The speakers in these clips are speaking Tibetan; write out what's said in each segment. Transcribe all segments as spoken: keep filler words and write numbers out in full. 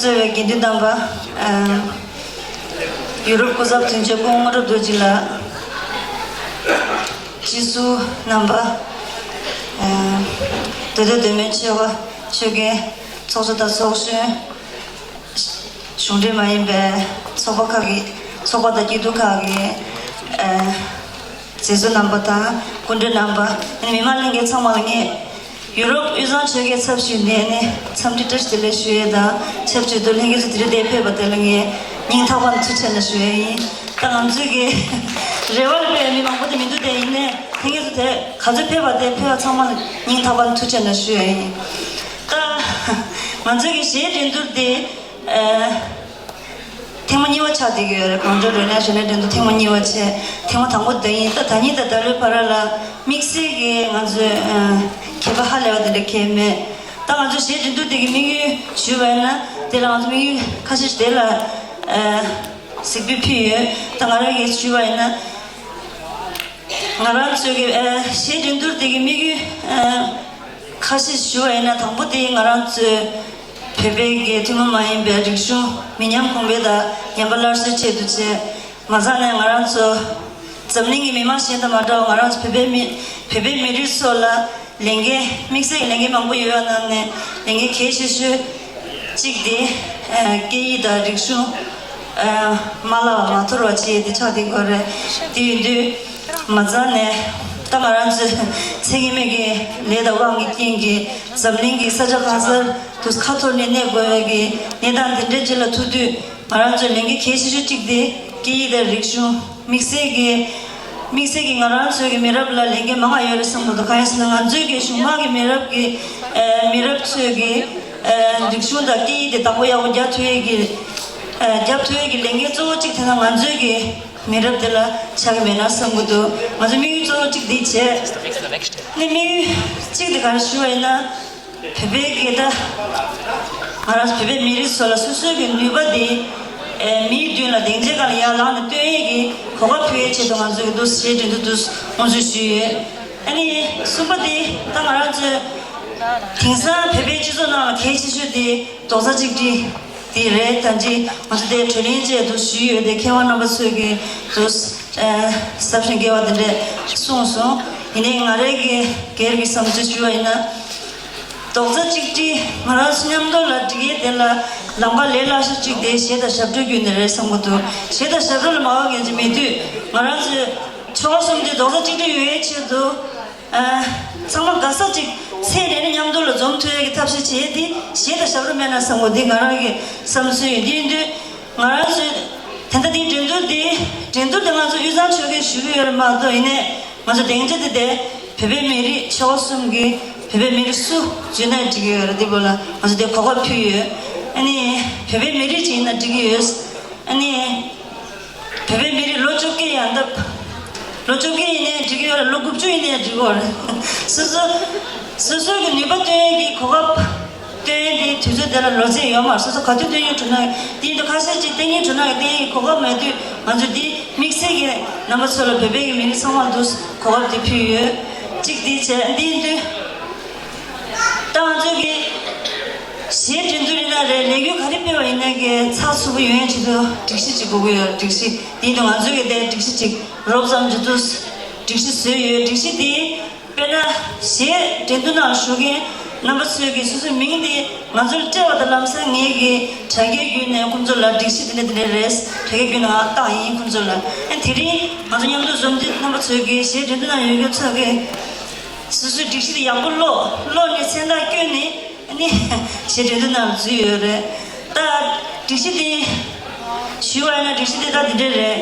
གཙོས་པའི་དགེ་འདུན་རྣམ་པ། ཨ། ཡུ་རོབ་སྐུ་ཚབ་དོན་གཅོད་སྐུ་ངོ་དངོས་གྲུབ་རྡོ་རྗེ་ལགས། སྤྱི་ཟུར་རྣམ་པ། ཨ། མདོ་སྟོད་མདོ་སྨད་ཆོལ་ཁ་ཆོལ་ཁའི་ཚོགས་གཙོ་དང་ཚོགས་གཞོན། གཞུང་འབྲེལ་མ་ཡིན་པའི་ཚོགས་པ་ཁག་གི་ཚོགས་པ་དང་སྐྱིད་སྡུག་ཁག་གི། ཨ། མཛད་གཙོ་རྣམ་པ་དང་སྐུ་མགྲོན་རྣམ་པ། མི་མང་ལྷན་རྒྱས་ཚང་མ་ལ་ངས་ཡུ་རོབ་དབུས་གཙང་ཆོལ་ཁའི་ཚབ་ཞུས་ནས་ནི་འཚམས་འདྲི་བཀྲ་ཤིས་བདེ་ལེགས་ཞུ་ཡས་དང་། ཆབས་ཅིག་ཏུ་ལྷན་རྒྱས་ཚོ་དེ་རིང་འདིར་ཕེབས་པ་དེ་ལ་ངས་སྙིང་ཐག་པ་ནས་ཐུགས་རྗེ་ཆེ་གནང་ཞུ་ཡས་ཡིན། ད་ང་ཚོའི་གི་རེ་བ་ལ་དཔག་པའི་མི་མང་པོ་དེ་མི་འདུག་དེ་ཡིན་ནའི་ལྷན་རྒྱས་ཚོ་དེ་ག་ཚོད་ཕེབས་པ་དེ་ཕེབས་པ་ཚང་མ་ལ་སྙིང་ཐག་པ་ནས་ཐུགས་རྗེ་ཆེ་གནང་ཞུ་ཡས་ཡིན། ད་ང་ཚོའི་གི་གཞས་འགྲན་བསྡུར་དེ། ཨ། ཐེངས་མ་གཉིས་པ་ཆགས་བསྡད་ཀྱི་ཡོད་རེད། གངས་ལྗོངས་རོལ་དབྱངས་གཞས་འགྲན་བསྡུར་ཐེངས་མ་གཉིས་པ་བྱས། ཐེངས་མ་དང་པོ་དེ་ཡིན། ད་ད་ཉིད་དང་ད་ལོའི་བར་ལ་དམིགས་བསལ་གྱི་ང་ཚོས། ཨ། ཁྱད་པར་ཧ་ལས་པ་དེ་འདྲ་གང་ཡང་མེད། ད་ང་ཚོ་གཞས་འགྲན་བསྡུར་དེ་གི་དམིགས་ཡུལ་ཞུས་པ་ཡིན་ན། དེ་ལ་ང་ཚོ་དམིགས་ཡུལ་ཁ་ཤས་ཤིག་དེ་ལ། ཨ། གཟིགས་འབུལ་ཕུལ་ཡོད། ད་ང་རང་གིས་ཞུས་པ་ཡིན་ན། ང་རང་ཚོའི་གི། ཨ། གཞས་འགྲན་བསྡུར་དེ་གི་དམིགས་ཡུལ། ཨ། ཁ་ཤས་ཞུ་བ་ཡིན་ན། དང་པོ་དེ་ང་རང་ཚོའི་བོད་པའི་གི་ཐུན་མོང་མ་ཡིན་པའི་རིག་གཞུང་མི་ཉམས་གོང་འཕེལ་དང་ཉམས་པ་སླར་གསོའི་ཆེད་དུ་བྱས། མ་རྩ་ནས་ང་རང་ཚོ་འཛམ་གླིང་གི་མི་མང་གཞན་དང་མ་འདྲ་བར། ང་རང་ཚོ་བོད་པའི་མི་བོད་པའི་མི་རིགས་ཚོ་ལ་ལས་འགན། དམིགས་བསལ་གྱི་ལས་འགན་མང་པོ་ཡོད་པ་ནང་ནས་ལས་འགན་གལ་ཆེ་ཤོས་གཅིག་དེ། ཨ། སྐད་ཡིག་དང་རིག་གཞུང་། ཨ། མ་བརླག་པ་མ་དོར་བ་བྱེད་ཡས་དེ་ཆགས་བསྡད་ཀྱི་ཡོད་རེད། དེ་ཡིན་དུས་མ་རྩ་ནས་ད་ང་རང་ཚོའི་ཚེ་སྔོན་མའི་གི་ལས་དང་དབང་གི་རྐྱེན་གྱིས་འཛམ་གླིང་གི་ས་ཆ་གང་སར་དུ་ཁ་འཐོར་ནས་གནས་དགོས་པའི་གི་གནས་སྟངས་དེ་འདྲའི་ཅིག་ལ་ཐུག་དུས། ང་རང་ཚོའི་ལས་འགན་གལ་ཆེ་ཤོས་གཅིག་དེ་སྐད་ཡིག་དང་རིག་གཞུང་། དམིགས་བསལ་གྱི་དམིགས་བསལ་གྱི་ང་རང་ཚོའི་གི་མི་རབས་ལ་ལས་འགན་མང་བ་ཡོད་རེད་བསམ་གྱི་འདུག་གང་ཡིན་ཟེར་ན། ང་ཚོའི་གི་གཞུང་མང་གི་མི་རབས་ཀྱི། ཨ། མི་རབས་ཚོས་གི། ཨ། རིག་གཞུང་དང་སྐད་ཡིག་དེ་བདག་པོ་ཡག་པོ་རྒྱག་ཐུབ་ཡས་ཀྱི། ཨ། རྒྱག་ཐུབ་ཡས་ཀྱི་ལས་འགན་གཙོ་བོ་གཅིག་དེ་ན་ང་ཚོའི་གི་མི་རབས་དེ་ལ་ཆགས་ཀྱི་མེད་ན་བསམ་གྱི་འདུག་ང་ཚོའི་དམིགས་ཡུལ་གཙོ་བོ་གཅིག་འདི་བྱས་ནས། དམིགས་ཡུལ་གཅིག་དེ་ག་རེ་ཞུ་བ་ཡིན་ན། བོད་པའི་གི། ད་ང་རང་བོད་པའི་མི་རིགས་ཚོ་ལ་སོ་སོའི་གི་ནུས་པ་དེ། ཨ། མིའི་མདུན་ལ་སྡིངས་ཆའི་སྒང་ལ་ཡར་ལངས་ནས་སྟོན་ཡས་ཀྱི་གོ་སྐབས་ཕུལ་ཡས་ཆེད་དུ་ང་ཚོའི་གི་འདུག་གཞས་འགྲན་བསྡུར་དུ་དབུ་འཛུགས་ཞུས་ཡོད། ཨ་ནི་གསུམ་པ་དེ། ད་ང་རང་ཚོའི་དེང་སང་བོད་པའི་སྤྱི་ཚོགས་ནང་ལ་གལ་ཆེ་ཤོས་དེ་རྡོག་རྩ་གཅིག་སྒྲིལ་དེ་རེད། ད་ཅི་ང་ཚོ་དེ་གྲོས་གླེང་བཅས་དུ་ཞུས་ཡོད་དེ། མཁས་དབང་རྣམ་པ་ཚོས་གི་དུ། ཨ། ཟབ་ཞིང་རྒྱས་པ་དེ་འདྲས་གསུངས་སོང་། ཡིན་ནའི་ང་རའི་གི་སྒེར་གྱི་བསམ་ཚུལ་ཞུ་བ་ཡིན་ན། རྡོག་རྩ་གཅིག་སྒྲིལ་ང་རང་ཚོ་མཉམ་དུ་ལ་སྒྲིག་ཡས་དེ་ལ་ལམ་ཁ་ལས་སླ་ཤོས་གཅིག་དེ་གཞས་དང་ཞབས་བྲོ་བརྒྱུད་ནས་རེད་བསམ་གྱི་འདུག་གཞས་དང་ཞབས་བྲོ་ལ་མ་དགའ་མཁན་ཅིག་མེད་དུས། ང་རང་ཚོའི་ཆོལ་ཁ་གསུམ་དེ་རྡོག་རྩ་གཅིག་སྒྲིལ་ཡོང་ཡས་ཆེད་དུ། ཨ། ཚང་མ་དགའ་ས་གཅིག་ཚད་ལས་ནས་མཉམ་དུ་ལ་འཛོམས་ཐུབ་ཡས་ཀྱི་ཐབས་ཤེས་བྱེད་ཡས་དེ་གཞས་དང་ཞབས་བྲོ་མེད་ན་བསམ་གྱི་འདུག་འདི་ང་རང་གི་བསམ་ཚུལ་ཡིན། དེ་ཡིན་དུས་ང་རང་ཚོའི་ད་ལྟ་འདི་འགྲན་བསྡུར་འདི་འགྲན་བསྡུར་དེ་ང་ཚོ་དབུས་གཙང་ཆོལ་ཁས་ཞུ་གི་ཡོད་རེད་མ་གཏོགས། ཡིན་ནའི་ང་ཚོ་སྡིངས་ཆ་དེ་དེ་བོད་པའི་མི་རིགས་ཆོལ་ཁ་གསུམ་གྱི་བོད་པའི་མི་རིགས་སུ་འཛུལ་ན་འགྲིག་གི་ཡོད་རེད། འདི་པོ་ལ་ང་ཚོ་དེ་གོ་སྐབས་ཕུལ་ཡོད། ཨ་ནི་བོད་པའི་མི་རིགས་ཅིག་ཡིན་ན་འགྲིག་གི་ཡོད། ཨ་ནི་བོད་པའི་མི་རིགས་ལོ་བཅོ་བརྒྱད་ཡན་འདབ། ལོ་བཅོ་བརྒྱད་ཡིན་ནའི་འགྲིག་གི་ཡོད་རེད། ལོ་དགུ་བཅུ་ཡིན་ནའི་འགྲིག་གི་ཡོད་རེད། སོ་སོ་སོ་སོའི་གི་ནུས་པ་སྟོན་ཡས་ཀྱི་གོ་སྐབས་སྟོན་ཡས་དེ་དུས་ཚོད་དེ་ལ་ལོ་ཚད་ཡོད་མ་རེད། སོ་སོ་ག་དུས་སྟོན་ཡས་གྲུབ་ན། དེ་ཡིན་དུས་ཁ་ཤས་ཅིག་སྟོན་ཡས་གྲུབ་ན་གི་སྟོན་ཡས་ཀྱི་གོ་སྐབས་མེད་དུས། ང་ཚོ་འདི་དམིགས་བསལ་གྱི་རྣམ་པ་ཚོ་ལ་བོད་པའི་གི་མི་རིགས་ཚང་མ་ལ་འདུག་གོ་སྐབས་དེ་ཕུལ་ཡོད། གཅིག་དེ་བྱས། འདི་ཡིན་དུས། ད་ང་ཚོས་ཀྱི་གཞས་འགྲན་བསྡུར་ཡིན་ན་རེད། ལས་འགུལ་ག་རེ་སྤེལ་བ་ཡིན་ན་གི་ཚགས་ཚུད་པོ་ཡོང་ཡས་ཆེད་དུ་སྒྲིག་གཞི་ཅིག་དགོས་ཀྱི་ཡོད། སྒྲིག་གཞི་དེ་ཡིན་དུས་ང་ཚོས་ཀྱི་དེ་སྒྲིག་གཞི་ཅིག་རོབ་ཙམ་ཅིག་ཏུ་སྒྲིག་གཞི་བཟོས་ཡོད། སྒྲིག་གཞི་དེ་དཔེར་ན་གཞས་འགྲན་བསྡུར་ནང་ཞུགས་མཁན་རྣམ་པ་ཚོས་ཀྱི་སོ་སོའི་མིང་དེ་ང་ཚོར་སྤྲད་པ་དང་། ལམ་སང་ངས་ཀྱི་དྲ་རྒྱའི་བརྒྱུད་ནས་ཁོང་ཚོ་ལ་སྒྲིག་གཞི་དེ་འདྲ་དེ་འདྲ་རེད། དྲ་རྒྱའི་བརྒྱུད་ནས་ང་བཏང་ཡིན་ཁོང་ཚོ་ལ། ཨ། དེ་རིང་ང་ཚོ་མཉམ་དུ་འཛོམས་དུས་རྣམ་པ་ཚོས་ཀྱི་གཞས་འགྲན་བསྡུར་ནང་ཡོད་མཁན་ཚོ་གི་སོ་སོའི་སྒྲིག་གཞི་དེ་ཡག་པོ་ཀློག་ཀློག་ནས་མཚན་རྟགས་བསྐྱོན་ནས། ཨ་ནི་གཞས་འགྲན་བསྡུར་ནང་འཛུལ་ཡོད་རེད། ད་སྒྲིག་གཞི་དེ་ཞུས་པ་ཡིན་ན། སྒྲིག་གཞི་དེ་ད་འདི་འདྲ་རེད།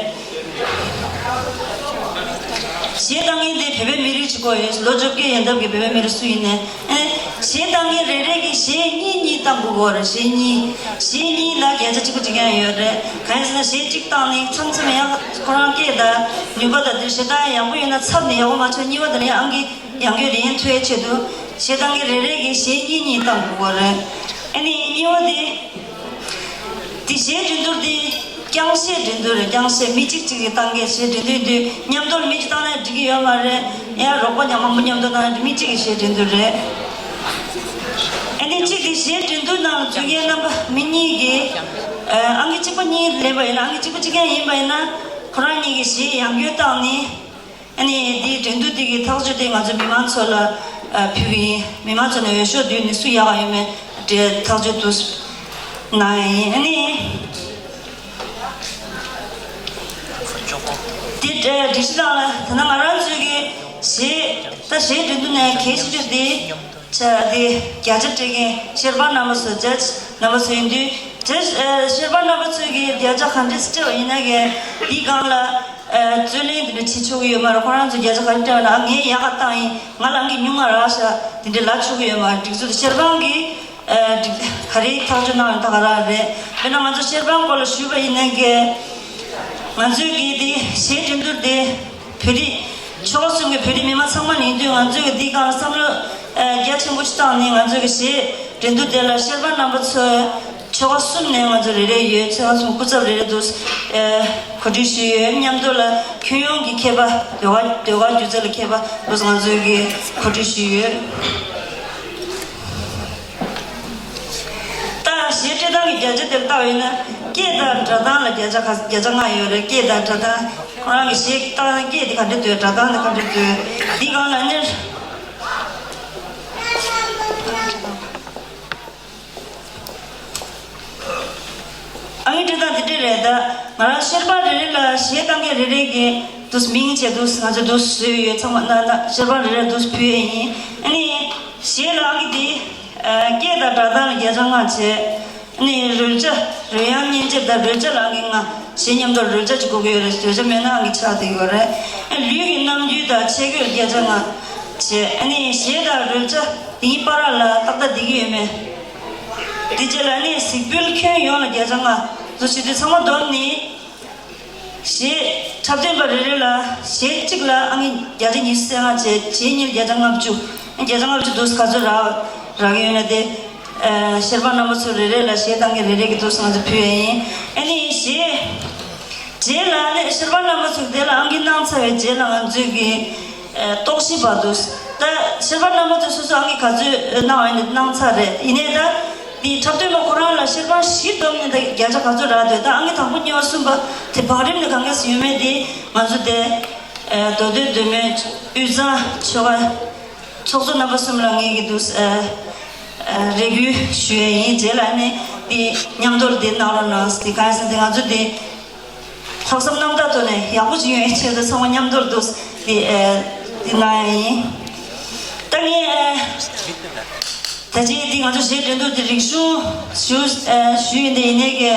གཞས་བཏང་མཁན་དེ་བོད་པའི་མི་རིགས་གཅིག་པོ་ཡིན། ལོ་བཅོ་བརྒྱད་ཡན་འདབ་ཀྱི་བོད་པའི་མི་རིགས་སུ་ཡིན་ནའི། ཨ། གཞས་བཏང་མཁན་རེ་རེ་གིས་གཞས་གཉིས་གཉིས་བཏང་དགོས་ཀྱི་ཡོད་རེད། གཞས་གཉིས། གཞས་གཉིས་ལ་བརྒྱ་ཆ་གཅིག་པ་གཅིག་རྐྱང་ཡོད་རེད། གང་ཡིན་ཟེར་ན་གཞས་གཅིག་བཏང་ནས་མཚམས་མཚམས་ཡང་ཁོ་རང་སྐད་དང་ནུས་པ་དང་དེ་གཞས་བཏང་ཡག་པོ་ཡོད་ན་ཚབ་ནས་ཡག་པོ་མ་བྱུང་། གཉིས་པ་དེ་ལ་ཡང་ཨང་ཀི་ཡང་སྐྱོན་ལེན་ཐུབ་ཡས་ཆེད་དུ་གཞས་བཏང་མཁན་རེ་རེ་གིས་གཞས་གཉིས་གཉིས་བཏང་དགོས་ཀྱི་ཡོད་རེད། ཨ་ནི་གཉིས་པ་དེ། དེ་གཞས་འགྲན་བསྡུར་དེ་རྐྱང་གཞས་འགྲན་བསྡུར་རེད། རྐྱང་གཞས་མི་གཅིག་གཅིག་གིས་བཏང་མཁན་གཞས་འགྲན་བསྡུར་ཡིན་དུས། མཉམ་དུ་མི་གཅིག་བཏང་ན་འགྲིག་གི་ཡོད་མ་རེད། ཡང་རོགས་པ་ཉག་མང་པོ་མཉམ་དུ་བཏང་ན། མི་གཅིག་གི་གཞས་འགྲན་བསྡུར་རེད། ཨ་ནི་གཅིག་དེ་གཞས་འགྲན་བསྡུར་ནང་འཛུལ་མཁན་རྣམ་པ་མི་གཉིས་ཀྱིས། ཨ་ཨང་ཀི་གཅིག་པ་གཉིས་ལེན་པ་ཡིན་ན། ཨང་ཀི་གཅིག་པ་གཅིག་རྐྱང་ཡིན་པ་ཡིན་ན། ཁོ་རང་གཉིས་ཀྱིས་གཞས་ཡང་སྐྱོན་བཏང་ནས། ཨ་ནི་འདིའི་འགྲན་བསྡུར་འདི་གི་ཐག་གཅོད་དེ་ང་ཚོ་མི་མང་ཚོ་ལ་ཨ་ཕུལ་གྱི་ཡིན། མི་མང་ཚོ་ནས་འོས་ཤོག་བསྡུས་ནས་སུ་ཡག་ག་ཡོད་མེད་དེ་ཐག་གཅོད་དུ་གནང་ཡ་ཡིན། ཨ་ནི་དེ་སྒྲིག་གཞི་སྟེང་ལ་ད་ནང་ང་རང་ཚོའི་གི་གཞས། ད་གཞས་འགྲན་བསྡུར་ནས་གལ་ཆེ་ཤོས་དེ་ཆ་དེ་བརྒྱ་ཆ་སྤྲད་མཁན་ཤེར་པ་རྣམ་པ་ཚོ། ཇཇ་རྣམ་པ་ཚོ་ཡིན་དུས། དེ་ཨ་ཤེར་པ་རྣམ་པ་ཚོས་ཀྱི་བརྒྱ་ཆ་ག་འདྲས་སྤྲད་པ་ཡིན་ན་གི་འདིའི་སྒང་ལ་ཨ་རྩོད་གླེང་དེ་འདྲ་བྱེད་ཆོག་གི་ཡོད་མ་རེད། ཁོ་རང་ཚོ་བརྒྱ་ཆ་ག་རེ་སྤྲད་པ་ན། ཨ་ངས་ཡག་ག་བཏང་ཡིན། ང་ལ་ཨང་ཀི་ཉུང་ང་རག་ཤག་དེ་འདྲ་ལབ་ཆོག་གི་ཡོད་མ་རེད། སྒྲིག་འཛུགས་དེ་ཤེར་པ་གིས་ཨ་སྒྲིག་ག་རེ་ཐག་གཅོད་གནང་ཡོད་ད་ག་རང་རེད། དཔེར་ན་ང་ཚོ་ཤེར་པ་སྐོར་ལ་ཞུས་པ་ཡིན་ན་གི་ང་ཚོའི་གི་དེ་གཞས་འགྲན་བསྡུར་དེ་བོད་རིགས་ཆོལ་ཁ་གསུམ་གྱི་བོད་རིགས་མི་མང་ཚང་མ་ཡིན་དུས། ང་ཚོས་ཀྱི་འདིའི་སྒང་ལ་བསམ་བློ་ཨ་རྒྱ་ཆེན་པོ་ཞིག་བཏང་ནས། ང་ཚོས་ཀྱི་གཞས་འགྲན་བསྡུར་དེ་ལ་ཤེར་པ་རྣམ་པ་ཚོས་ཆོལ་ཁ་གསུམ་ནས་ང་ཚོ་རེ་རེ་ཡོད། ཆོལ་ཁ་གསུམ་སྐུ་ཚབ་རེ་རེ་འདུག་ཨ་གོ་སྒྲིག་ཞུས་ཡོད། མཉམ་དུ་ལ་ཁྱོན་ཡོངས་ཀྱི་མཁས་པ། ཟློས་གར་ཟློས་གར་སྒྱུ་རྩལ་ལ་མཁས་པ་འདུག་ང་ཚོས་ཀྱི་གོ་སྒྲིག་ཞུས་ཡོད། ད་གཞས་སྤྲད་སྟངས་ཀྱི་བརྒྱ་ཆ་དེར་བལྟ་བ་ཡིན་ན། སྐད་དང་སྒྲ་གདངས་ལ་བརྒྱ་ཆ་ག་བརྒྱ་ཆ་ལྔ་ཡོད་རེད། སྐད་དང་སྒྲ་གདངས། ཁོ་རང་གི་གཞས་བཏང་སྐད་དེ་ག་འདྲ་འདུག་སྒྲ་གདངས་དེ་ག་འདྲ་འདུག་འདི་སྒང་ལ་ནི། ཨ་ནི་སྤྲད་སྟངས་དེ་འདྲ་རེད། ད་ང་རང་ཤེར་པ་རེ་རེ་ལ་གཞས་བཏང་མཁན་རེ་རེ་གི་དུས་མིང་བྱས་དུས་ང་ཚོ་དུས་བཟོས་ཡོད། ཚང་མ་ན་ན་ཤེར་པ་རེ་རེ་དུས་ཕུལ་ཡས་ཡིན། ཨ་ནི་གཞས་ལ་ཨང་ཀི་དེ་ཨ་སྐད་དང་སྒྲ་གདངས་ལ་བརྒྱ་ཆ་ལྔ་བྱས། ཨ་ནི་རོལ་ཆ། རོལ་དབྱངས་སྙན་འཇེབས་དང་རོལ་ཆ་ལ་ཨང་ཀི་ལྔ། གཞས་མཉམ་དུ་རོལ་ཆ་གཅིག་དགོས་ཀྱི་ཡོད་རེད། རོལ་ཆ་མེད་ན་ཨང་ཀི་ཆག་བསྡད་ཀྱི་ཡོད་རེད། ཨ་ལུས་ཀྱི་རྣམ་འགྱུར་དང་ཆས་གོས་བརྒྱ་ཆ་ལྔ་བྱས། ཨ་ནི་གཞས་དང་རོལ་ཆ་དེ་གཉིས་བར་ལ་ཏག་ཏག་བསྡད་ཀྱི་ཡོད་མེད། དེ་རྗེས་ལ་ནི་གཟིགས་འབུལ་ཁྱོན་ཡོངས་ལ་བརྒྱ་ཆ་ལྔ། འདུ་བྱེད་དུས་ཚང་མ་བསྡོམས་ནི། གཞས་འཁྲབ་སྟོན་པ་རེ་རེ་ལ་གཞས་གཅིག་ལ་ཨང་ཀི་བརྒྱ་ཆ་ཉི་ཤུ་རྩ་ལྔ་བྱས། གཞས་གཉིས་ལ་བརྒྱ་ཆ་ལྔ་བཅུ། བརྒྱ་ཆ་ལྔ་བཅུ་འདུག་ག་ཚོད་རག་རག་གི་ཡོད་ན་དེ། ཨ་ཤེར་པ་རྣམ་པ་ཚོ་རེ་རེ་ལ་གཞས་བཏང་མཁན་རེ་རེ་གི་འདུག་ང་ཚོ་ཕུལ་ཡ་ཡིན། ཨ་ནི་གཞས་རྗེས་ལ་ནི་ཤེར་པ་རྣམ་པ་ཚོ་དེ་ལ་ཨང་ཀི་གནང་ཚར་བའི་རྗེས་ལ་ང་ཚོས་ཀྱི་ཨ་རྟོག་ཞིབ་པ་འདུག་ད་ཤེར་པ་རྣམ་པ་ཚོས་སོ་སོ་ཨང་ཀི་ག་ཚོད་གནང་བ་ཡིན་ན་གནང་ཚར་རེད། ཡིན་ནའི་ད་དེ་འཁྲབ་སྟོན་པ་ཁོ་རང་ལ་ཤེར་པ་བཞི་བསྡོམས་ནས་ད་བརྒྱ་ཆ་ག་ཚོད་རག་འདུག་ད་ཨང་ཀི་དང་པོ་གཉིས་པ་གསུམ་པ་དེ་བང་རིམ་ནས་གང་ག་ཡོད་མེད་དེ་ང་ཚོ་དེ་ཨ་མདོ་སྟོད་མདོ་སྨད་དབུས་གཙང་ཆོལ་ཁ་ཚོགས་གཙོ་རྣམ་པ་གསུམ་ལ་ངེད་ཀྱི་འདུག་ཨ་ཨ་རེ་སྐུལ་ཞུ་ཡས་ཡིན། རྗེས་ལ་ནི་དེ་མཉམ་དུ་དེ་གནང་རོགས་གནང་། དེ་གང་ཡིན་ཟེར་ན་དེ་ང་ཚོ་དེ་ལྷག་བསམ་རྣམ་དག་ཐོག་ནས་ཡག་པོ་ཅིག་ཡོང་ཡའི་ཆེད་དུ་ཚང་མ་མཉམ་དུ་འདུག་དེ་ཨ་དེ་གནང་ཡས་ཡིན། ད་ངས་ཨ་ད་ཅི་དེ་ང་ཚོ་གཞས་འགྲན་བསྡུར་དེ་རིག་གཞུང་ཞུ་ཨ་ཞུ་ཡིན། དེ་ཡིན་ནའི་གི་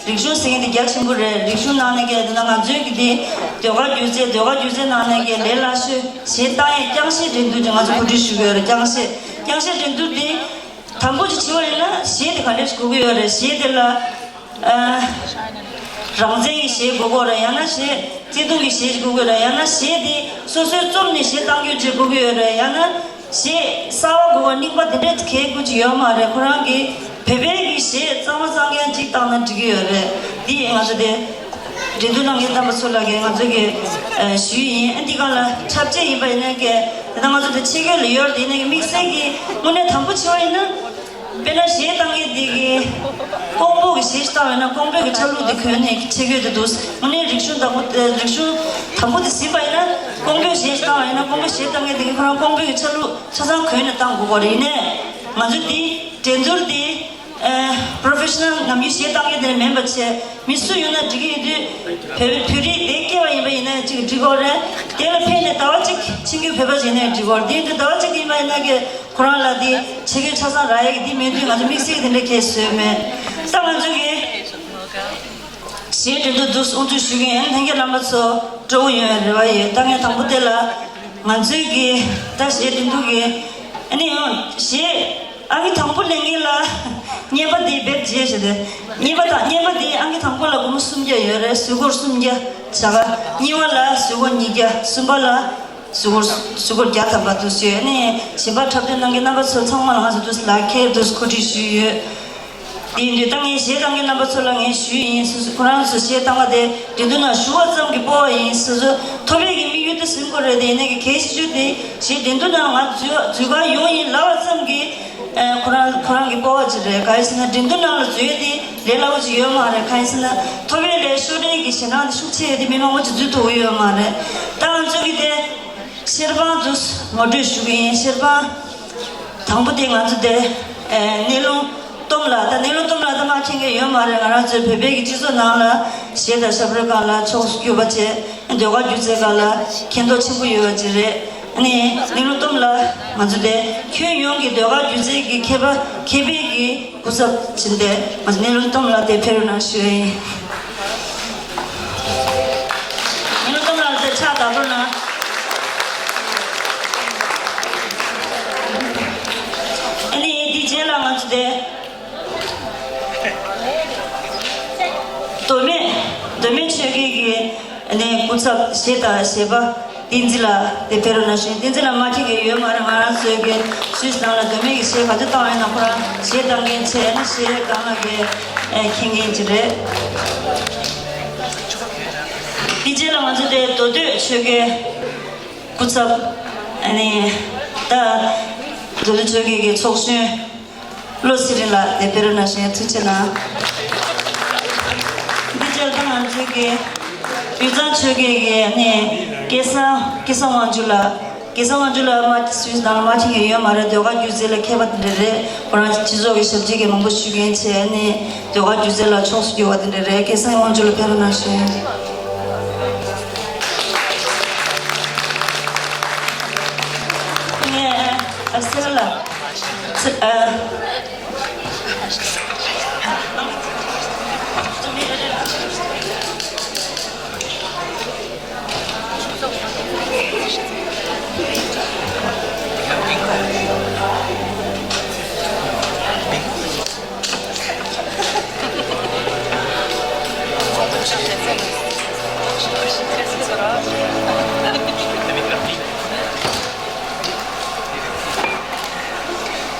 རིག་གཞུང་ཟེར་མཁན་དེ་རྒྱ་ཆེན་པོ་རེད། རིག་གཞུང་ནང་ནས་གི་དེ་ན་ང་ཚོའི་གི་དེ་ཟློས་གར་སྒྱུ་རྩལ། ཟློས་གར་སྒྱུ་རྩལ་ནང་ནས་གི་ལས་སླ་ཤོས་གཞས་བཏང་ཡས་རྐྱང་གཞས་འགྲན་བསྡུར་དེ་ང་ཚོ་གོ་སྒྲིག་ཞུ་གི་ཡོད་རེད། རྐྱང་གཞས། རྐྱང་གཞས་འགྲན་བསྡུར་དེ་དང་པོ་ཅིག་བྱེད་པ་ཡིན་ན་གཞས་དེ་ག་འདྲས་ཞིག་དགོས་ཀྱི་ཡོད་རེད། གཞས་དེ་ལ་ཨ་རང་བཙན་གྱི་གཞས་དགོས་ཀྱི་ཡོད་རེད། ཡང་ན་གཞས་བརྩེ་དུང་གི་གཞས་ཞིག་དགོས་ཀྱི་ཡོད་རེད། ཡང་ན་གཞས་དེ་སོ་སོས་རྩོམ་ནས་གཞས་བཏང་རྒྱུ་ཅིག་དགོས་ཀྱི་ཡོད་རེད། ཡང་ན་གཞས་གསར་པ་དགོས་པ་རྙིང་པ་དེ་འདྲས་གལ་དགོས་ཀྱི་ཡོད་མ་རེད། ཁོ་རང་གིས་བོད་པའི་གི་གཞས་གཙང་མ་གཙང་རྐྱང་ཅིག་བཏང་ན་འགྲིག་གི་ཡོད་རེད། འདི་ང་ཚོ་དེ་འགྲན་བསྡུར་གནང་མཁན་རྣམ་པ་ཚོ་ལ་གི་ང་ཚོ་གི་ཨ་ཞུ་ཡིན། ཨ་འདི་སྒང་ལ་འཁྲབ་ཆས་ཡིན་པ་ཡིན་ན་གི་དེ་ད་ང་ཚོ་དེ་ཆས་གོས་ལ་ཡོད་རེད། དེ་ནས་གི་དམིགས་བསལ་གྱི་དངོས་གནས་དང་པོ་བྱས་པ་ཡིན་ན། དཔེར་ན་གཞས་བཏང་མཁན་དེ་གིས་ཀོང་པོ་གི་གཞས་ཤིག་བཏང་བ་ཡིན་ན་ཀོང་པོ་གི་ཆ་ལུགས་དེ་གོན་ནས་ཆས་གོས་དེ་འདུག་དངོས་གནས་རིག་གཞུང་དང་པོ་དེ་རིག་གཞུང་དང་པོ་དེ་ཟིན་པ་ཡིན་ན་ཀོང་པོའི་གཞས་ཤིག་བཏང་བ་ཡིན་ན་ཀོང་པོའི་གཞས་བཏང་མཁན་དེ་གིས་ཁོ་རང་ཀོང་པོ་གི་ཆ་ལུགས་ཆ་ཚང་གོན་ནས་བཏང་དགོས་པ་རེད། ཡིན་ནའི་ང་ཚོ་དེ་འགྲན་བསྡུར་དེ་ཨ་པོ་རོ་ཕེ་ཤ་ནལ་ནམ་རྒྱུན་གཞས་བཏང་མཁན་དེ་མིན་པ་བྱས། མི་སུ་ཡོང་ན་འགྲིག་གི་ཡོད་དུས་བོད་བོད་རིགས་དེ་སྐྱེས་པ་ཡིན་པ་ཡིན་ན་ཅིག་འགྲིག་གི་རེད། དེ་ལ་ཕེབས་ནས་ཟླ་བ་གཅིག་ཕྱིན་གྱི་བོད་པ་བྱས་ནས་འགྲིག་གི་རེད། དེ་ཡིན་དུས་ཟླ་བ་གཅིག་ཡིན་པ་ཡིན་ན་གི་ཁོ་རང་ལ་དེ་ཆས་གོས་ཆ་ཚང་རག་ཡས་ཀྱི་དེ་མེད་དུས་ང་ཚོ་དམིགས་བསལ་དེ་འདྲ་གས་བཟོས་མེད། ད་ང་ཚོ་གི་གཞས་འགྲན་བསྡུར་དུ་དབུ་འཛུགས་ཞུ་མཁན་ལྷན་རྒྱས་རྣམ་པ་ཚོ་སྤྲོ་བོ་ཡོང་བའི་རེ་བ་ཡོད། ད་ངས་དང་པོ་དེ་ལ་ང་ཚོའི་གི་ད་གཞས་འགྲན་བསྡུར་གི་ཨ་ནི་ཡང་གཞས་ཨང་ཀི་དང་པོ་ལེན་མཁན་ལ་གཉིས་པ་དེ་རྦད་བརྗེད་བྱས་ཏེ། གཉིས་པ་དང་གཉིས་པ་དེ་ཨང་ཀི་དང་པོ་ལ་སྒོར་མོ་སུམ་བརྒྱ་ཡོད་རེད། ཟུག་གུ་སུམ་བརྒྱ་བྱ་དགའ། གཉིས་པ་ལ་ཟུག་གུ་ཉིས་བརྒྱ། གསུམ་པ་ལ་ཟུག་གུ་ཟུག་གུ་བརྒྱ་ཐམ་པ་དུ་ཞུས། ཨ་ནི་གཞན་པ་འཁྲབ་སྟོན་གནང་མཁན་རྣམ་པ་ཚོ་ཚང་མ་ལ་ང་ཚོ་དུས་ལག་ཁྱེར་དུ་གོ་སྒྲིག་ཞུས་ཡོད། དེ་ཡིན་དུས་ད་ངས་གཞས་བཏང་མཁན་རྣམ་པ་ཚོ་ལ་ངས་ཞུས་ཡིན། སོ་སོ་ཁོ་རང་ཚོ་གཞས་བཏང་བ་དེ་འགྲན་བསྡུར་ནང་ཞུགས་པ་ཙམ་གྱིས་སྤོབས་པ་ཡིན། སོ་སོ་ཐོབ་པའི་གི་དམིགས་ཡུལ་དེ་ཟིན་དགོས་རེད། དེ་ཡིན་ནའི་གི་གལ་ཆེ་ཤོས་དེ་གཞས་འགྲན་བསྡུར་ནང་ང་འཛུལ་འཛུལ་ག་ཡོང་ཡིན་ལབ་པ་ཙམ་གྱིས་ ཨེ། ཁོ་རང་ཁོ་རང་གི་སྤོབས་པ་ཅིག་རེད། གང་ཡིན་ཟེར་ན་འགྲན་བསྡུར་ནང་ལ་འཛུལ་ཡས་དེ་ལས་སླ་པོ་ཅིག་ཡོད་མ་རེད། གང་ཡིན་ཟེར་ན་ཐོབ་པའི་ལས་ཤོར་ཡས་དེ་མི་མང་པོ་ཅིག་འཛུལ་ཐུབ་ཀྱི་ཡོད་མ་རེད། ད་ང་ཚོ་གི་དེ་ཤེར་ཕང་དུ་ངོ་སྤྲོད་ཞུ་གི་ཡིན། ཤེར་ཕང་དང་པོ་དེ་ང་ཚོ་དེ་ཨེ། སྣེ་ལེན་སྟོབས་ལགས། ད་སྣེ་ལེན་སྟོབས་ལགས་ད་མ་མཁྱེན་མཁན་ཡོད་མ་རེད། ང་རང་ཚོའི་བོད་པའི་གི་སྤྱི་ཚོགས་ནང་ལ་གཞས་དང་ཞབས་བྲོའི་སྒང་ལ་ཕྱོགས་སུ་གྱུར་པ་བྱས། ཟློས་གར་སྒྱུ་རྩལ་སྒང་ལ་མཁྱེན་རྟོགས་ཆེན་པོ་ཡོད་པ་ཅིག་རེད། ཨ་ནི་སྣེ་ལེན་སྟོབས་ལགས་ང་ཚོ་དེ་ཁྱོན་ཡོངས་ཀྱི་ཟློས་གར་སྒྱུ་རྩལ་གྱི་མཁས་པ་མཁས་པའི་གི་སྐུ་ཚབ་ཕྱིན་ཏེ། ང་ཚོ་སྣེ་ལེན་སྟོབས་ལགས་དེ་ཕེབས་རོགས་གནང་ཞུ་ཡ་ཡིན། སྣེ་ལེན་སྟོབས་ལགས་དེ་ཕྱག་བརྡབ་རོགས་གནང་། ཨ་ནི་དེ་རྗེས་ལ་ང་ཚོ་དེ་མདོ་སྨད་མདོ་སྨད་ཆོལ་ཁའི་གི་ཨ་ནི་སྐུ་ཚབ་གཞས་དང་གཞས་པ་བསྟན་འཛིན་ལགས་དེ་ཕེབས་རོགས་གནང་ཞུ། བསྟན་འཛིན་ལགས་མ་མཁྱེན་མཁན་ཡོད་མ་རེད། ང་རང་ཚོའི་གི་སུད་སི་ནང་ལ་མདོ་སྨད་ཀྱི་གཞས་ག་ཚོད་བཏང་བ་ཡིན་ན་ཁོ་རང་གཞས་བཏང་མཁན་བྱས་ན་གཞས་སྒང་ལ་གི་ཨེ། མཁྱེན་མཁན་ཅིག་རེད། དེ་རྗེས་ལ་ང་ཚོ་དེ་མདོ་སྟོད་ཆོལ་ཁའི་སྐུ་ཚབ་ཨ་ནི་ད་མདོ་སྟོད་ཆོལ་ཁའི་གི་ཚོགས་གཞོན་བློ་ཚེ་རིང་ལགས་དེ་ཕེབས་རོགས་གནང་ཞུ། ཐུགས་རྗེ་ཆེ་གནང་། འདི་རྗེས་ལ་ད་ང་ཚོའི་གི་དབུས་གཙང་ཆོལ་ཁའི་གི་ཨ་ནི་སྐལ་བཟང་སྐལ་བཟང་དབང་ཕྱུག་ལགས། སྐལ་བཟང་དབང་ཕྱུག་ལགས་མ་སུད་སི་ནང་ལ་མ་མཁྱེན་མཁན་ཡོད་མ་རེད། ཟློས་གར་སྒྱུ་རྩལ་ལ་མཁས་པ་དེ་འདྲ་རེད། ཁོ་རང་སྤྱི་ཚོགས་ཀྱི་ཞབས་ཕྱི་གི་མང་པོ་ཞུ་མཁན་བྱས་ནས་ཟློས་གར་སྒྱུ་རྩལ་ལ་ཕྱོགས་སུ་གྱུར་པ་དེ་འདྲ་རེད། སྐལ་བཟང་དབང་ཕྱུག་ལགས་ཕེབས་རོགས་གནང་ཞུ། ངས་ཨ་སེ་ར་ལགས། ཨ།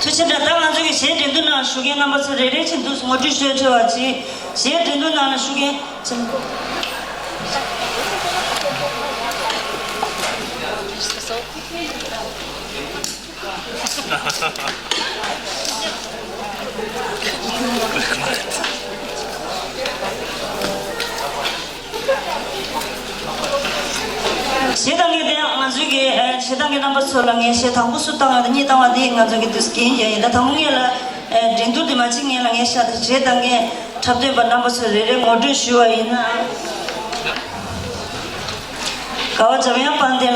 ཐུགས་རྗེ་ཆེ། ད་ང་ཚོ་གི་གཞས་འགྲན་བསྡུར་ནང་ཞུགས་མཁན་རྣམ་པ་ཚོ་རེ་རེ་བཞིན་དུ་ངོ་སྤྲོད་ཞུ་ཆོག་པ་ཅིག་གཞས་འགྲན་བསྡུར་ནང་ལ་ཞུགས་མཁན་ཆེན་པོ། གཞས་བཏང་མཁན་དེ་ང་ཚོའི་གི་ཨེ། གཞས་བཏང་མཁན་རྣམ་པ་ཚོ་ལ་ངས་གཞས་དང་པོ་སུ་བཏང་ཡོད་དང་གཉིས་བཏང་བ་དེ་ང་ཚོ་གི་དུས་རྒྱུན་ཡིན། ད་དང་པོ་ངེད་ལ་ཨེ། འགྲན་བསྡུར་དེ་མ་བྱེད་ངེད་ལ་ངས་ཤ་དང་གཞས་བཏང་མཁན་འཁྲབ་སྟོན་པ་རྣམ་པ་ཚོ་རེ་རེ་ངོ་སྤྲོད་ཞུ་བ་ཡིན་ན། དགའ་བ་འཇམ་དབྱངས་དཔལ་ལྡན་ལགས།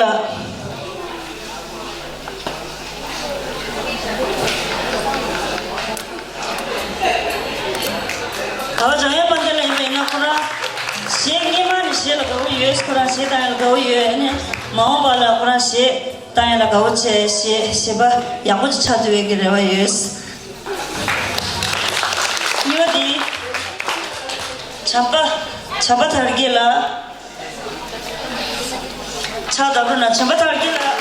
དགའ་བ་འཇམ་དབྱངས་དཔལ་ལྡན་ལགས་ཡིན་པ་ཡིན་ན་ཁོ་རང་གཞས་སྔོན་མ་ནས་གཞས་ལ་དགའ་བོ་ཡོད། ཁོ་རང་གཞས་བཏང་ཡ་ལ་དགའ་བོ་ཡོད། ཨ་ནི་མ་འོངས་པ་ལ་ཁོ་རང་གཞས་བཏང་ཡ་ལ་དགའ་བོ་བྱས་གཞས་གཞས་པ་ཡག་པོ་ཅིག་ཆགས་ཐུབ་ཡ་གི་རེ་བ་ཡོད། གཉིས་པ་དེ་བྱམས་པ་བྱམས་པ་དར་རྒྱས་ལགས། ཕྱག་བརྡབ་རོགས་གནང་། བྱམས་པ་དར་རྒྱས་ལགས།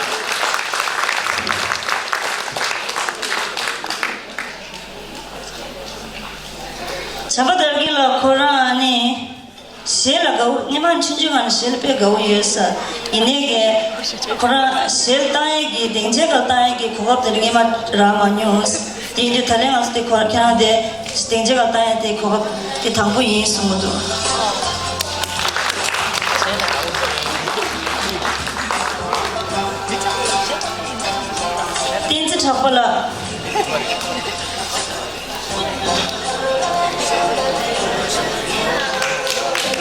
བྱམས་པ་དར་རྒྱས་ལགས་ཁོ་རང་ནི་གཞས་ལ་དགའ་བོ། སྔོན་མ་ཆུང་ཆུང་སྒང་ནས་གཞས་ལ་དཔེ་དགའ་བོ་ཡོད་ས་ཡིན་ནའི་གི་ཁོ་རང་གཞས་བཏང་ཡས་ཀྱི་སྡིངས་ཆའི་སྒང་བཏང་ཡས་ཀྱི་གོ་སྐབས་དེ་སྔོན་མ་རག་མ་མྱོང་། དེ་ཡིན་དུས་ད་ལན་ང་ཚོ་དེ་ཁོ་ཁྱེད་རང་དེ་སྡིངས་ཆའི་སྒང་བཏང་ཡས་དེ་གོ་སྐབས་དེ་དང་པོ་ཡིན་གསུང་གི་འདུག་བསྟན་འཛིན་གྲགས་པ་ལགས།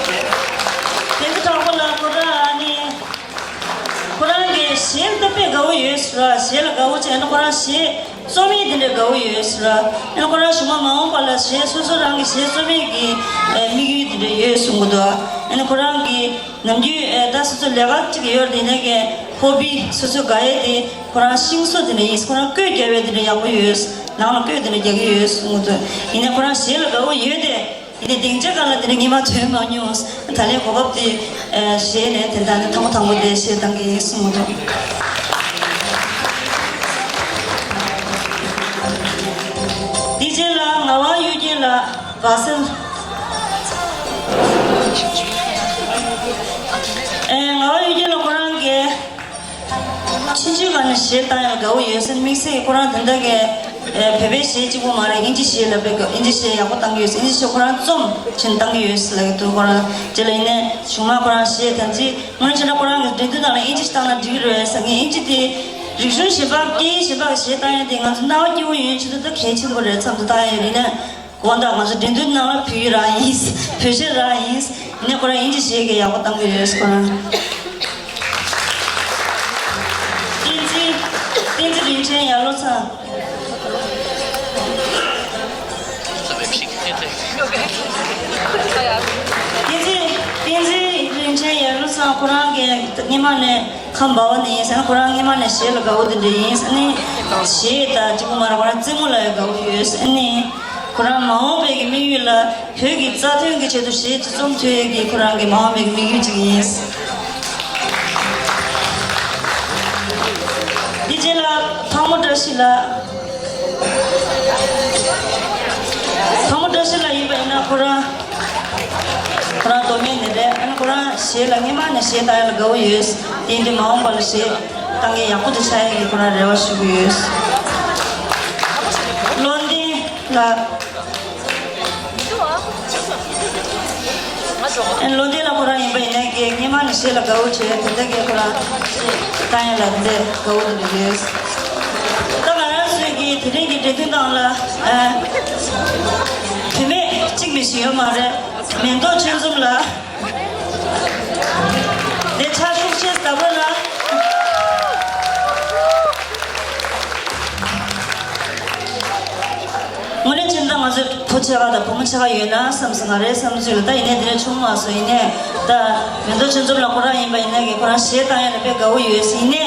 བསྟན་འཛིན་གྲགས་པ་ལགས་ཁོ་རང་ནི། ཁོ་རང་གིས་གཞས་ལ་དཔེ་དགའ་བོ་ཡོད་ཟེར་བ། གཞས་ལ་དགའ་བོ་བྱས་ན་ཁོ་རང་གཞས་རྩོམ་ཡས་དེ་འདྲ་དགའ་བོ་ཡོད་ཟེར་བ། ཨ་ནི་ཁོ་རང་གཞུག་མ་མ་འོངས་པ་ལ་གཞས་སོ་སོ་རང་གི་གཞས་རྩོམ་ཡས་ཀྱི་ཨེ། དམིགས་ཡུལ་དེ་འདྲ་ཡོད་གསུང་གི་འདུག་ཨ་ནི་ཁོ་རང་གིས་ནམ་རྒྱུན་ཨེ། ད་སོ་སོ་ལས་ཀ་ཅིག་ཡོད་རེད། དེ་ནས་ཀྱི་ཧོ་བི་སོ་སོ་དགའ་ཡས་དེ་ཁོ་རང་ཤིང་བཟོ་དེ་འདྲ་ཡིན། ཁོ་རང་བརྐོས་རྒྱབ་ཡས་དེ་འདྲ་ཡག་པོ་ཡོད། ནང་ལ་བརྐོས་དེ་འདྲ་རྒྱག་གི་ཡོད་གསུང་གི་འདུག་ཡིན་ནའི་ཁོ་རང་གཞས་ལ་དགའ་བོ་ཡོད་དེ། དེ་ནས་སྡིངས་ཆ་སྒང་ལ་དེ་ནས་ཉི་མ་ཐོན་མ་མྱོང་། ད་ལན་གོ་སྐབས་དེ་ཨ། བཞེས་ནས་དེ་ལྟར་ནས་ཐོག་མ་དང་པོ་དེ་གཞས་བཏང་གི་ཡིན་གསུངས་འདུག་དེ་རྗེས་ལ་ངག་དབང་གཡུ་རྒྱན་ལགས། སྦག་སེར། ཨེ། ངག་དབང་གཡུ་རྒྱན་ལགས་ཁོ་རང་གིས། ཆུང་ཆུང་སྒང་ནས་གཞས་བཏང་ཡ་དགའ་བོ་ཡོད་ཟེར། དམིགས་བསལ་གྱི་ཁོ་རང་དེ་འདྲ་གི་ བོད་པའི་གཞས་གཅིག་པོ་མ་རེད། ཨིན་ཇི་གཞས་ལ་དཔེ་ཨིན་ཇི་གཞས་ཡག་པོ་བཏང་གི་ཡོད། ཨིན་ཇི་གཞས་ཁོ་རང་རྩོམ་བྱས་ནས་བཏང་གི་ཡོད་ལབ་ཀྱི་འདུག་ཁོ་རང་རྗེས་ལ་ཡིན་ནའི་གཞུག་མ་ཁོ་རང་གཞས་ད་ཅི་སྔོན་ཆད་ལ་ཁོ་རང་གི་འགྲན་བསྡུར་ནང་ལ་ཨིན་ཇི་བཏང་ན་འགྲིག་གི་རེད་ཟེར། ངས་ཨིན་ཇི་དེ་རིག་གཞུང་གཞས་པ་སྐད་ཡིག་གཞས་པ་གི་གཞས་བཏང་ཡ་དེ་ང་ཚོ་སྣང་བ་སྐྱིད་པོ་ཡོང་ཆེད་དུ་ད་གལ་ཆེན་པོ་རེད་བསམ་དུ་བཏང་ཡ་ཡིན་ནའི། དགོངས་དག་ང་ཚོ་འགྲན་བསྡུར་ནང་ལ་བོད་ཡིག་རག་ཡིན། བོད་གཞས་རག་ཡིན། ཡིན་ནའི་ཁོ་རང་ཨིན་ཇི་གཞས་ཀྱི་ཡག་པོ་བཏང་གི་ཡོད་ཁོ་རང་། བསྟན་འཛིན། བསྟན་འཛིན་རིན་ཆེན་ཡར་ལོ་ཚ། བསྟན་འཛིན། བསྟན་འཛིན་རིན་ཆེན་ཡར་ལོ་ཚ་ཁོ་རང་གིས་སྔོན་མ་ནས་ཁམས་སྦ་བ་ནས་ཡིན་ཟེར་ན། ཁོ་རང་སྔོན་མ་ནས་གཞས་ལ་དགའ་བོ་དེ་འདྲ་ཡིན་ཟེར་ནས། གཞས་དང་གཅིག་པོ་མ་རེད། ཁོ་རང་རྩེད་མོ་ལ་ཡང་དགའ་བོ་ཡོད་ཟེར་ནས། ཁོ་རང་མ་འོངས་པའི་གི་དམིགས་ཡུལ་ལ་བོད་ཀྱི་རྩ་དོན་གྱི་ཆེད་དུ་གཞས་ཅིག་རྩོམ་ཐུབ་ཡས་ཀྱི་ཁོ་རང་གི་མ་འོངས་པའི་གི་དམིགས་ཡུལ་ཅིག་ཡིན། འདི་རྗེས་ལ་ཕག་མོ་བཀྲ་ཤིས་ལགས། ཕག་མོ་བཀྲ་ཤིས་ལགས་ཡིན་པ་ཡིན་ན་ཁོ་རང་ཁོ་རང་མདོ་སྨད་ནས་རེད། ཨ་ནི་ཁོ་རང་གཞས་ལ་སྔོན་མ་ནས་གཞས་བཏང་ཡ་ལ་དགའ་བོ་ཡོད། དེ་ཡིན་དུས་མ་འོངས་པ་ལ་གཞས་བཏང་མཁན་ཡག་པོ་དེ་ཆགས་ཡ་གི་ཁོ་རང་རེ་བ་ཞུ་གི་ཡོད། བློ་ལྡན་ལགས། ཨ་ནི་བློ་ལྡན་ལགས་ཁོ་རང་ཡིན་པ་ཡིན་ནའི་གི་སྔོན་མ་ནས་གཞས་ལ་དགའ་བོ་བྱས། དེ་འདྲ་གི་ཁོ་རང་གཞས་བཏང་ཡ་ལ་དེ་འདྲ་དགའ་བོ་དེ་འདྲ་ཡོད། ད་ང་རང་ཚོའི་གི་དེ་རིང་གི་འགྲན་བསྡུར་ནང་ལ་ཨ་བུད་མེད་གཅིག་མིན་ཞིག་ཡོད་མ་རེད། མེ་ཏོག་ཆོས་འཛོམས་ལགས། དེ་ཕྱག་ཤུགས་ཆེ་ཙམ་བར་ལ། དངོས་གནས་བྱས་ན་ང་ཚོའི་བུ་ཆེ་ཁག་དང་བུ་མོ་ཆེ་ཁག་ཡོད་ན་བསམ་སོང་། ང་རའི་བསམ་ཚུལ་ལ། ད་ཡིན་ནའི་དེ་འདྲ་བྱུང་མ་སོང་། ཡིན་ནའི་ད་མེ་ཏོག་ཆོས་འཛོམས་ལགས་ཁོ་རང་ཡིན་པ་ཡིན་ནའི་གི་ཁོ་རང་གཞས་བཏང་ཡ་ལ་དཔེ་དགའ་བོ་ཡོད། ཡིན་ནའི་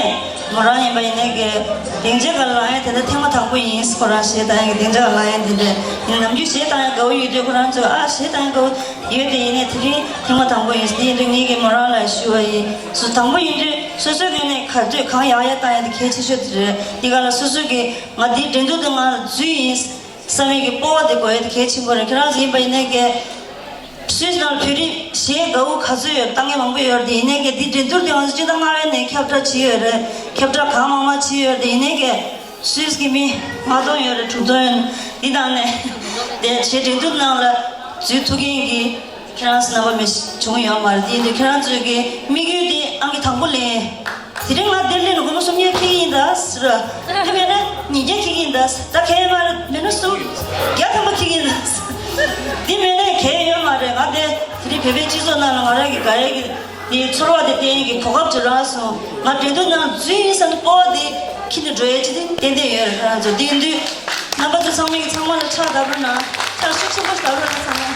མོ་རང་ཡིན་པ་ཡིན་ནའི་གི་སྡིངས་ཆའི་སྒང་ལ་ལངས་ཡ་དེ་འདྲ་ཐེངས་མ་དང་པོ་ཡིན། ཁོ་རང་གཞས་བཏང་ཡ་གི་སྡིངས་ཆ་ལ་ལངས་ཡ་དེ་འདྲ་ཡིན། ནམ་རྒྱུན་གཞས་བཏང་ཡ་དགའ་བོ་ཡོད་དུས་ཁོ་རང་ཚོས་ཨ་གཞས་བཏང་ཡ་དགའ་བོ་ཡོད་དེ། ཡིན་ནའི་དེ་རིང་ཐེངས་མ་དང་པོ་ཡིན། དེ་ཡིན་དུས་ངེད་ཀྱིས་མོ་རང་ལ་ཞུ་བ་ཡིན། སུ་དང་པོ་ཡིན་དུས་སོ་སོའི་ངོས་ནས་ག་དུས་གང་ཡག་ཡག་བཏང་ཡ་དེ་གལ་ཆེ་ཤོས་དེ་རེད། དེ་ག་ལ་སོ་སོ་གི་ང་འདིའི་འགྲན་བསྡུར་དེ་ང་འཛུལ་ཡིན་བསམ་ཡས་ཀྱི་སྤོབས་པ་དེ་དགོས་ཡ་དེ་གལ་ཆེན་པོ་རེད། ཁྱེད་རང་ཚོ་ཡིན་པ་ཡིན་ནའི་གི་སུད་སི་ནང་བོད་རིགས་གཞས་དགའ་བོ་ག་ཚོད་ཡོད། བཏང་མཁན་མང་པོ་ཡོད་རེད། དེ་ཡིན་ནའི་གི་འདི་འགྲན་བསྡུར་དེ་ང་ཚོ་སྤྱི་ཟླ་ལྔ་པའི་ནས་ཁྱབ་བསྒྲགས་བྱས་ཡོད་རེད། ཁྱབ་བསྒྲགས་གང་མང་མང་བྱས་ཡོད་རེད། དེ་ཡིན་ནའི་གི་སུད་སི་གི་མི་ལྔ་སྟོང་ཡོད་རེད། དྲུག་སྟོང་ཡོད། འདི་དང་ནས་དེ་གཞས་འགྲན་བསྡུར་ནང་ལ་འཛུལ་ཐུབ་མཁན་གྱི་ཁྱེད་རང་ཚོ་རྣམ་པ་མི་བྱུང་ཡོད་མ་རེད། དེ་ཡིན་དུས་ཁྱེད་རང་ཚོའི་གི་དམིགས་ཡུལ་དེ་ཨང་ཀི་དང་པོ་ལེན། དེ་རིང་ང་འདིར་སླེབས་ནས་སྒོར་མོ་སུམ་བརྒྱ་འཁྱེར་གྱི་ཡིན་ད་ཟེར། དེ་མེད་ན་ཉིས་བརྒྱ་འཁྱེར་གྱི་ཡིན་ད་ཟེར། ད་གལ་ཡོད་མ་རེད། མེད་ན་སུམ་བརྒྱ་ཐམ་པ་འཁྱེར་གྱི་ཡིན་ད་ཟེར། འདི་མེད་ན་གལ་ཡོད་མ་རེད། ང་དེ་དེ་རིང་བོད་པའི་སྤྱི་ཚོགས་ནང་ལ་ང་རང་གི་དགའ་ཡས་ཀྱི་དེའི་ཚོར་བ་དེ་བསྟན་གྱི་གོ་སྐབས་ཅིག་རག་སོང་། ང་འགྲན་བསྡུར་ནང་འཛུལ་ཡིན་བསམ་ནས་སྤོབས་པ་དེ་འཁྱེར་ནས་འགྲོ་ཡས་ཅིག་དེ་ཏན་ཏན་ཡོད་རེད། ཁྱེད་རང་ཚོ་དེ་ཡིན་དུས་རྣམ་པ་ཚོ་ཚང་མས་ཀྱི་ཚང་མ་ལ་ཕྱག་བརྡབ་རོགས་གནང་། ཕྱག་ཤུགས་ཆེན་པོ་ཞིག་བརྡབ་རོགས་གནང་། ཚང་མ།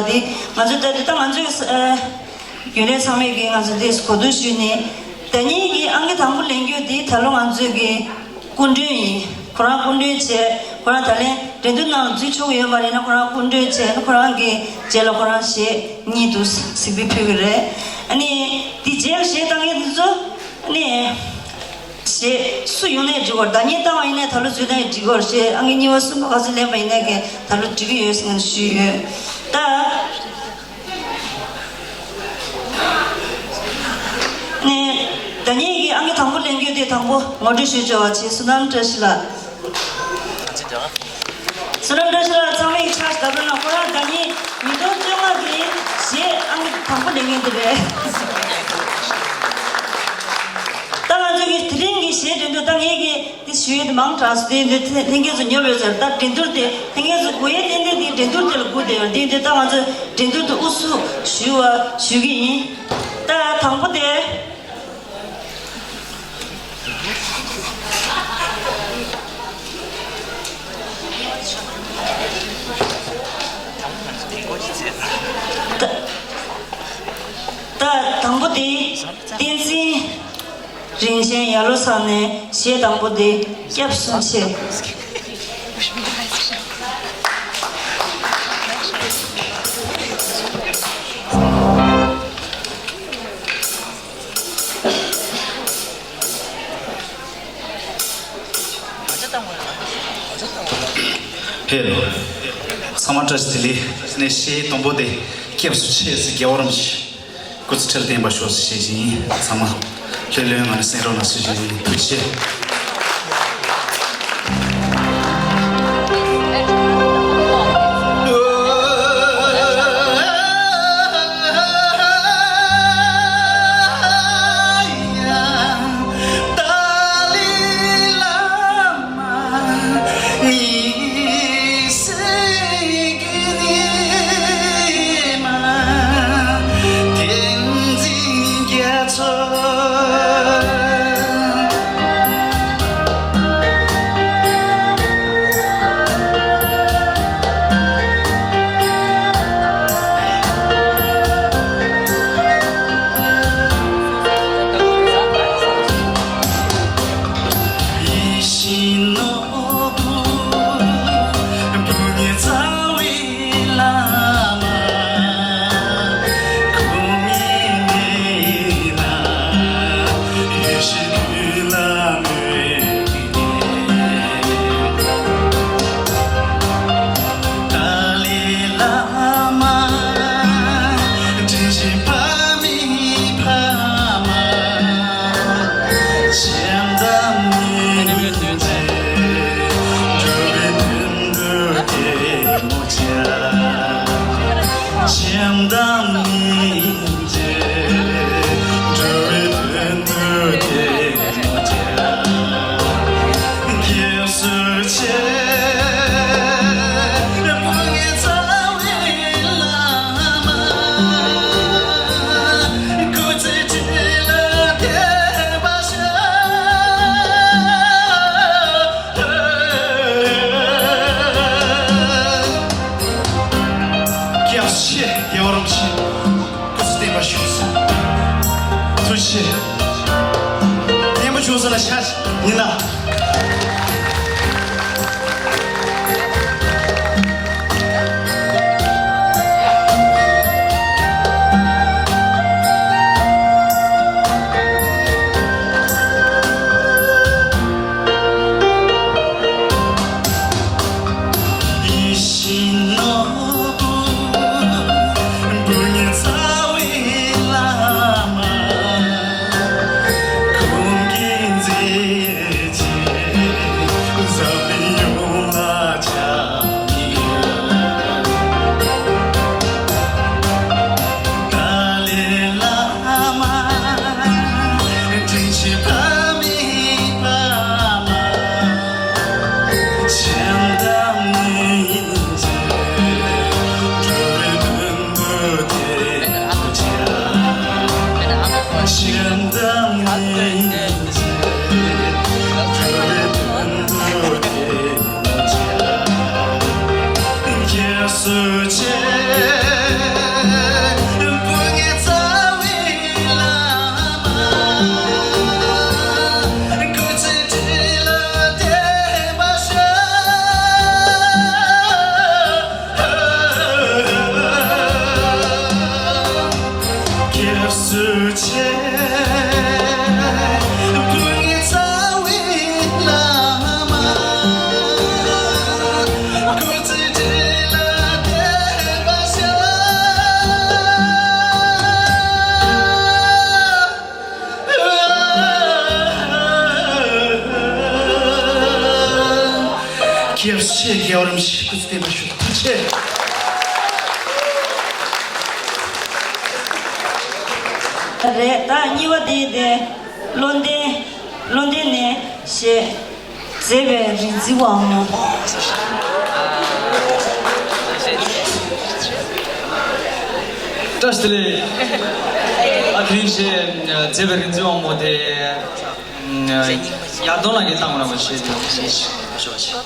འདི་ང་ཚོ་ད་ལྟ་ང་ཚོའི་ཨ་རྒྱུན་ལས་ཚང་མས་ཀྱིས་ང་ཚོ་འདི་གོ་བསྡུར་ཞུས་ནས། ད་ནི་གི་ཨང་ཀི་དང་པོ་ལེན་རྒྱུ་འདི་ད་ལོ་ང་ཚོའི་གི་སྐུ་མགྲོན་ཡིན། ཁོ་རང་སྐུ་མགྲོན་བྱས། ཁོ་རང་ད་ལན་འགྲན་བསྡུར་ནང་འཛུལ་ཆོག་གི་ཡོད་མ་རེད་ན། ཁོ་རང་སྐུ་མགྲོན་བྱས་ན་ཁོ་རང་གི་རྗེས་ལ་ཁོ་རང་གཞས་གཉིས་འདུག་གཟིགས་འབུལ་ཕུལ་གི་རེད། ཨ་ནི་འདི་རྗེས་ལ་གཞས་བཏང་མཁན་འདི་ཚོ་ཨ་ནི་གཞས་སུ་ཡོང་ནའི་འགྲིག་གོ། ཟླ་ཉིན་བཏང་བ་ཡིན་ནའི་ད་ལོ་འཛུལ་ནའི་འགྲིག་གོ། གཞས་ཨང་ཀི་གཉིས་པ་གསུམ་པ་ག་ཚོད་ལེན་པ་ཡིན་ནའི་གི་ད་ལོ་འགྲིག་གི་ཡོད་ཟེར་ནས་ཞུས་ཡོད། ད་ནས་ཟླ་ཉིན་གྱི་ཨང་ཀི་དང་པོ་ལེན་རྒྱུ་དེ་དང་པོ་ངོ་སྤྲོད་ཞུས་ཆོག་པ་བྱས། བསོད་ནམས་བཀྲ་ཤིས་ལགས། བསོད་ནམས་བཀྲ་ཤིས་ལགས་ཚང་མས་ཕྱག་བརྡབ་རོགས་གནང་། ཁོ་རང་ཟླ་ཉིན་ཉིས་སྟོང་བཅོ་ལྔ་གི་གཞས་ཨང་ཀི་དང་པོ་ལེན་མཁན་དེ་རེད། ད་ང་ཚོ་གི་དེ་རིང་གི་གཞས་འགྲན་བསྡུར་ད་ངས་ཀྱི་དེ་ཞུ་ཡས་དེ་མང་དྲགས་སོང་། དེ་ཡིན་དུས་ལྷན་རྒྱས་ཚོ་ཉོབ་ཡོད་ཟེར། ད་འགྲན་བསྡུར་དེ་ལྷན་རྒྱས་ཚོ་དགོས་ཡས་ཏན་ཏན་དེ་འགྲན་བསྡུར་དེ་ལ་དགོས་བསྡད་ཡོད། དེ་ཡིན་དུས་ད་ང་ཚོ་འགྲན་བསྡུར་དེ་དབུ་བཞུགས་ཞུ་བ་ཞུ་གི་ཡིན། ད་དང་པོ་དེ། ད་ད་དང་པོ་དེ་བསྟན་འཛིན་རིན་ཆེན་ཡར་ལོ་ཚང་ནས་གཞས་དང་པོ་དེ་སྐྱབས་སུ་མཆི། ཕེབས་ལོ། ཚང་མ་བཀྲ་ཤིས་བདེ་ལེགས། ནས་ཞེས་དང་པོ་དེ་སྐྱབས་སུ་མཆི་ཟེར། རྒྱལ་བ་རིན་པོ་ཆེ་སྐུ་ཚེ་ཁྲི་ལ་བརྟན་པར་ཤོག་ཟེར་བཤད་བཞིན་ཡིན། ཚང་མ་ལྷོད་ལྷོད་ངང་ནས་གསན་རོགས་གནང་ཟེར་ཞུ་ཡིན། ཐུགས་རྗེ་ཆེ། སྐྱབས་ཆེ། རྒྱལ་བ་རིན་པོ་ཆེ་སྐུ་ཚེ་བརྟན་པར་ཤོག་ཟེར། ཐུགས་རྗེ་ཆེ། སྙན་པོ་བྱུང་སོང་ན་ཤ་ཉིན་ལ། སྐྱབས་ཆེ། རྒྱལ་བ་རིན་པོ་ཆེ་སྐུ་ཚེ་བརྟན་པར་ཤོག། ཐུགས་རྗེ་ཆེ། རེད། ད་གཉིས་པ་དེ་དེ་བློ་ལྡན། བློ་ལྡན་ནས་ཞེས། མཛེས་པའི་རིག་འཛིན་དབང་མོ། བཀྲ་ཤིས་བདེ་ལེགས། ཨ་དེ་རིང་ཞེས་མཛེས་པའི་རིག་འཛིན་དབང་མོ་དེ་ཡར་གདོང་ལ་གི་བཏང་བ་ན་མ་ཤེས་ཏེ་ཞེས་ཞོག་ཅིག།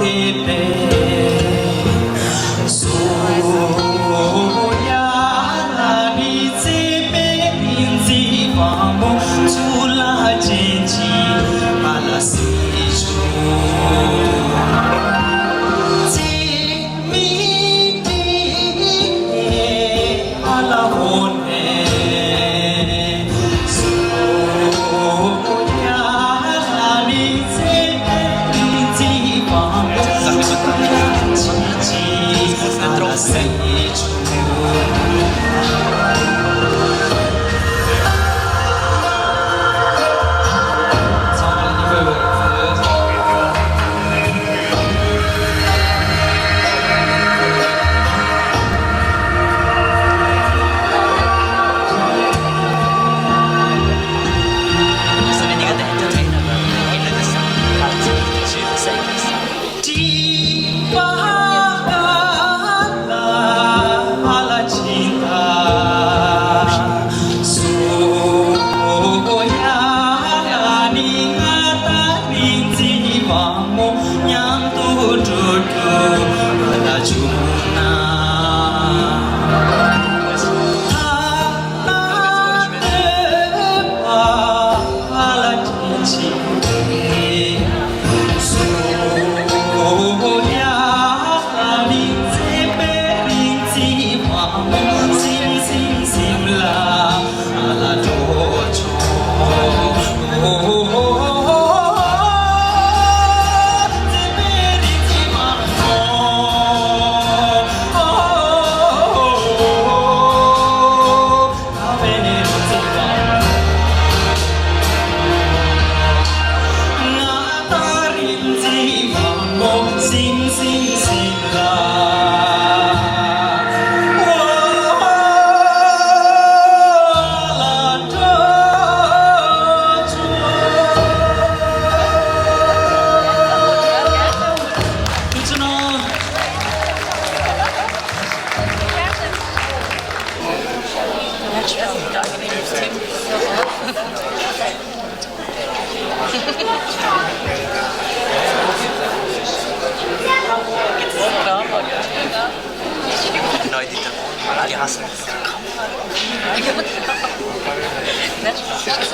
དེ་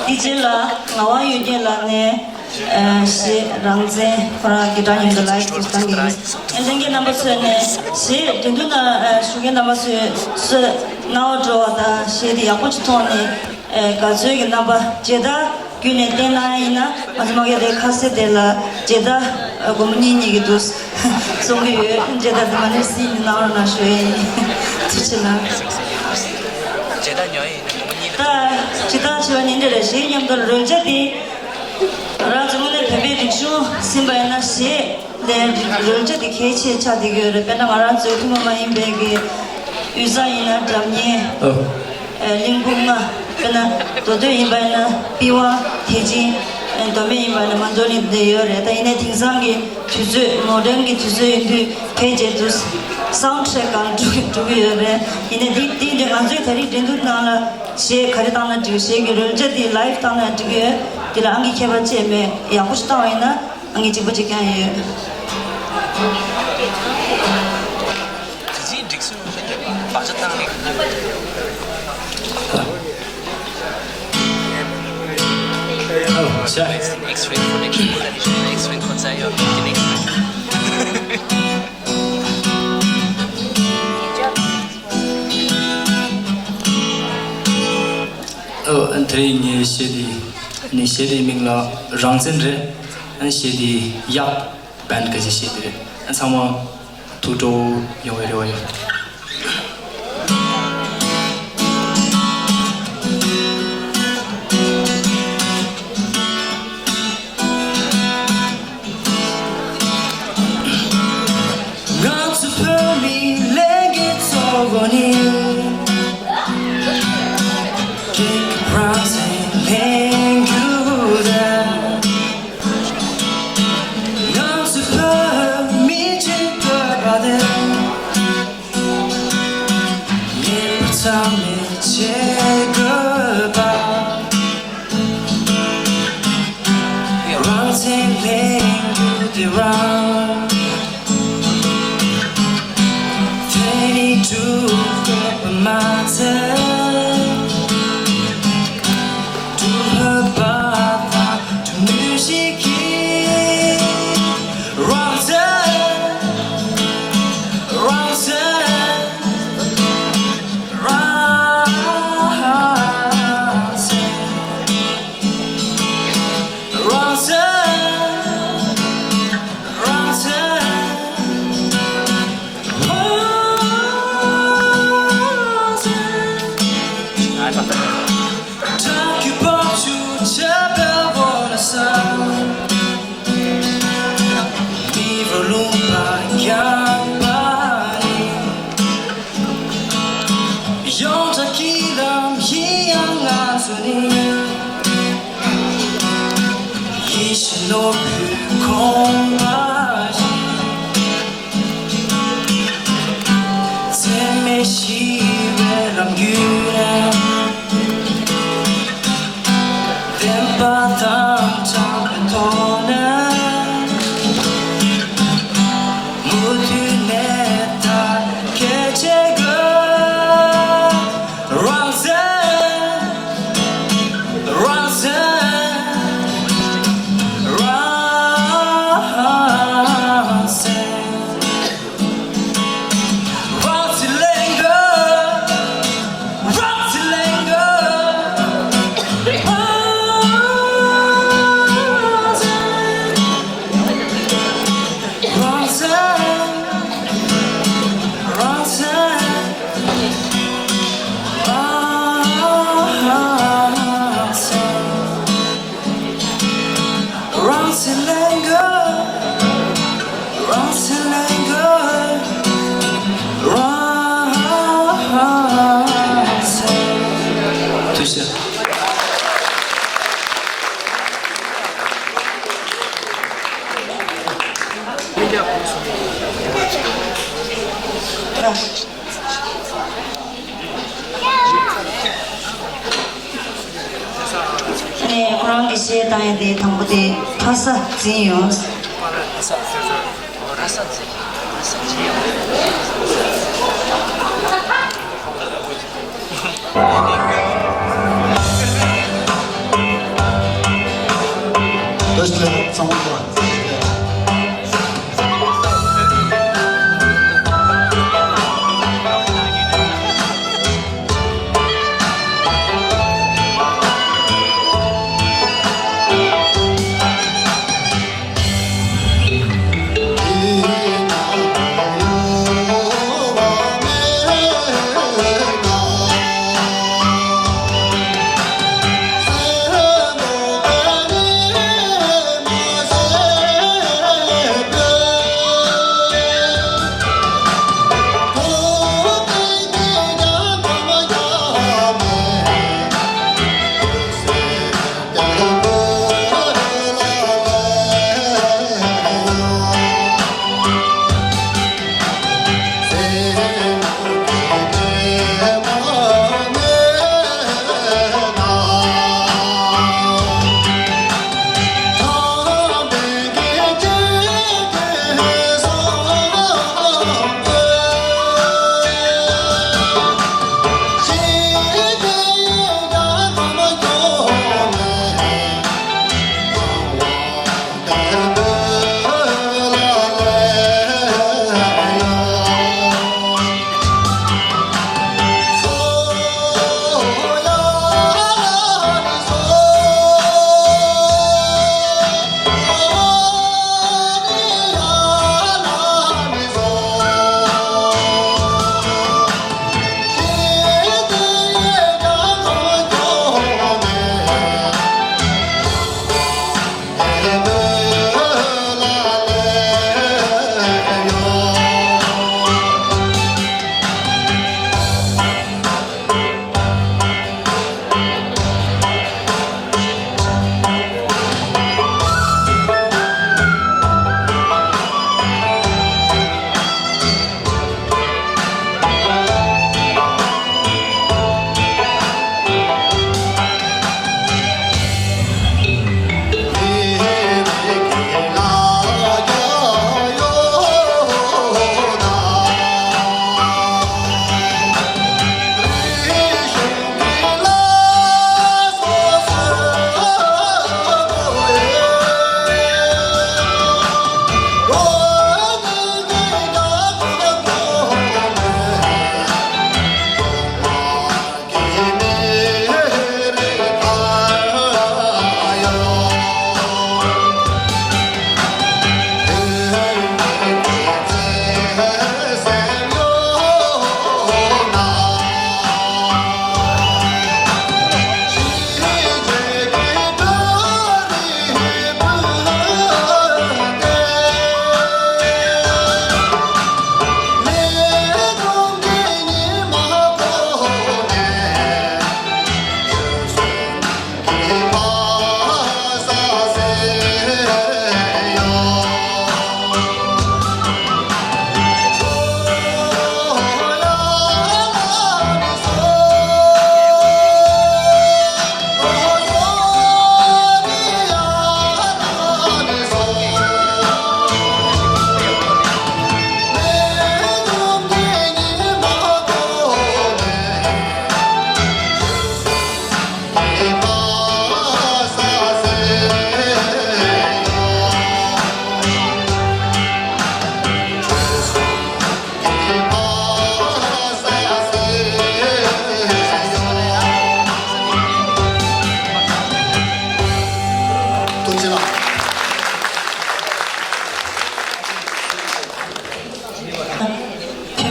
རྗེས་ལ་ངག་དབང་གཡུལ་རྒྱལ་ལགས་ནས། ཨ། གཞས་རང་བཙན་ཁོ་རང་གི་སྒྲ་སྙན་དུ་ལའིབ་ཏུ་བཏང་གི་ཡིན། ཨ། ལྷན་རྒྱས་རྣམ་པ་ཚོས་ནས་གཞས་འགྲན་བསྡུར་ནང་ཞུགས་མཁན་རྣམ་པ་ཚོས་སུ་རྣ་བ་འགྲོ་བ་དང་གཞས་དེ་ཡག་པོ་ཅིག་མཐོང་ནས། ཨ། དགའ་ཚོར་གྱི་རྣམ་པ་མཇལ་དར་བརྒྱུད་ནས་བསྟན་གནང་ཡ་ཡིན་ན། ང་ཚོ་མ་གི་རེད། ཁ་སེ་དེ་ལ་མཇལ་དར་སྒོར་མོ་གཉིས་གཉིས་ཀྱི་འདུག་གསུང་གི་ཡོད། མཇལ་དར་དེ་མ་ནས་སིན་ནས་གནང་རོགས་གནང་ཞུ་ཡ་ཡིན། ཐུགས་རྗེ་ཆེ་གནང་། མཇལ་དར་ཉོ་ཡ་ཡིན་ན་སྒོར་མོ་གཉིས་ལ། ད་ཇི་ལྟར་བྱས་པ་ནི་འདི་རེད། གཞས་མཉམ་དུ་རོལ་ཆ་དེ། ང་རང་ཚོ་དངོས་གནས་བོད་པའི་རིག་གཞུང་ཟིན་པ་ཡིན་ན་གཞས་ལས་རོལ་ཆ་དེ་གལ་ཆེ་ཆགས་བསྡད་ཀྱི་ཡོད་རེད། དཔེར་ན་ང་རང་ཚོའི་ཐུན་མོང་མ་ཡིན་པའི་གི་དབུས་གཙང་ཡིན་ན་སྒྲ་སྙན། ཨོ། ཨ། གླིང་བུ་ལྔ། དཔེར་ན་མདོ་སྟོད་ཡིན་པ་ཡིན་ན་པི་ཝང་། ཐེག་ཆེན། ཨ། མདོ་སྨད་ཡིན་པ་ཡིན་ན་མ་འཇོ་གླིང་དེ་ཡོད་རེད། ད་ཡིན་ནའི་དེང་སང་གི་དུས་ཚོད། མོ་ཌན་གྱི་དུས་ཚོད་ཡིན་དུས་ཕལ་ཆེར་དུ་སའུན་ཌི་ཊྲེག་སྒང་འགྲོ་གི་འགྲོ་གི་ཡོད་རེད། ཡིན་ནའི་འདི་འདི་འདི་ང་ཚོའི་ད་རེས་འགྲན་བསྡུར་ནང་ལ་གཞས་ག་རེ་བཏང་ན་འགྲིག་གཞས་ཀྱི་རོལ་ཆ་འདི་ལའིབ་བཏང་ན་འགྲིག་གི་ཡོད། འདི་ལ་ཨང་ཀི་ཁྱད་པར་ཅན་མེད། ཡག་པོ་ཞིག་བཏང་བ་ཡིན་ན་ཨང་ཀི་གཅིག་པ་གཅིག་རྐྱང་ཡོད། དེ་ཅིའི་འགྲིག་སོང་ཟེར་གྱི་བག་ཆགས་བཏང་ནས། ཨོ། ཤ། Next week for next week, next week for ཚ་ཡོད་ཀྱི་next week. ཨོ། དེ་རིང་ངའི་གཞས་འདི་ནི་གཞས་འདིའི་མིང་ལ་རང་བཙན་རེད། གཞས་འདི་ཡབ་བན་ག་ཅི་གཞས་འདི་རེད། ཚང་མ་ཐུགས་སྤྲོ་ཡོང་བའི་རེ་བ་ཡོད། ང་ཚོ་བོད་མིའི་ལས་འགུལ་གཙོ་བོ་ནི། རྒྱལ་ཁབ་རང་བཙན་ལེན་རྒྱུ་དང་། ང་ཚོ་བོད་མི་སྤྱི་བཏང་བ་དང་། ངེས་པར་ཚང་མས་བྱེད་དགོས་པ། རང་བཙན་ལེན་རྒྱུ་དེ་རང་ To get my tail, to her body, to music, run, run, ཡོངས་གྲགས་ཀྱི་ལམ་ཡིན་ཡང་ང་ཚོ་ནི། ཡིད་བཞིན་ནོར་བུའི་ཁང་པ་ཡིན། འཚེ་མེད་ཞི་བའི་ལམ་བརྒྱུད་ནས། བདེན་པ་དང་དྲང་པོའི་ཐོག་ནས། མུ་མཐུད་ནས་དར་རྒྱས་བྱེད་དགོས། རང་བཙན། རང་བཙན། རང་བཙན། རང་བཙན་ལེན་དགོས། རང་བཙན་ལེན་དགོས། རང་བཙན། རང་བཙན། རང་བཙན། རང་བཙན། རང་བཙན་ལེན་དགོས། རང་བཙན་ལེན་དགོས། རང་བཙན། ཐུགས་རྗེ་ཆེ། ཨ་ནི་ཁོ་རང་གི་གཞས་བཏང་ཡ་དེ་དང་པོ་དེ་ཕ་ས་འཛིན་ཡོང་།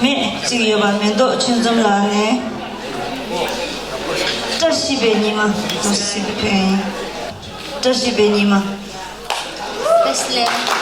མེད་ཅིག་ཡོད་པ་མེ་ཏོག་ཆོས་འཛོམས་ལགས་ནས། བཀྲ་ཤིས་པའི་ཉི་མ་ཟེར་ཕན་ཡིན། བཀྲ་ཤིས་པའི་ཉི་མ། བཀྲ་ཤིས་བདེ་ལེགས།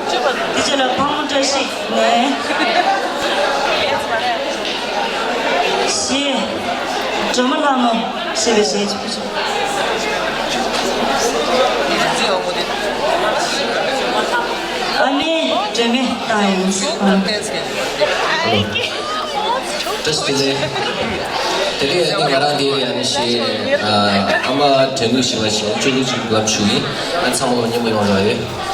དེ་རྗེས་ལ་ཕག་མོ་བཀྲ་ཤིས་ནས། གཞས། སྒྲོལ་མ་ལྷ་མོ་ཞེས་པའི་གཞས་ཅིག་ཕུལ་ཆོག་ཨ་མའི་སྒྲོལ་མའི་རྟགས་ཡིན། བཀྲ་ཤིས་བདེ་ལེགས། དེ་རིང་ཨ་ནི་ང་རང་འདིར་ཡང་ནི་ཞེས་ཨ་མ་དྲན་གནང་ཞུ་བ་ཞིག་སྤྲོ་སྐྱིད་ཅིག་ལམ་ཞུ་ཡིན། ཨ་ཚང་མ་ལ་མཉམ་པོ་ཡོང་རོགས་ཡོད།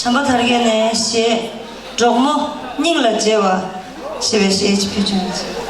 བྱམས་པ་དར་རྒྱས་ནས་གཞས། གྲོགས་མོ་སྙིང་ལ་མཇལ་བ། ཞེས་པའི་གཞས་ཕུལ་བྱུང་ཡོད།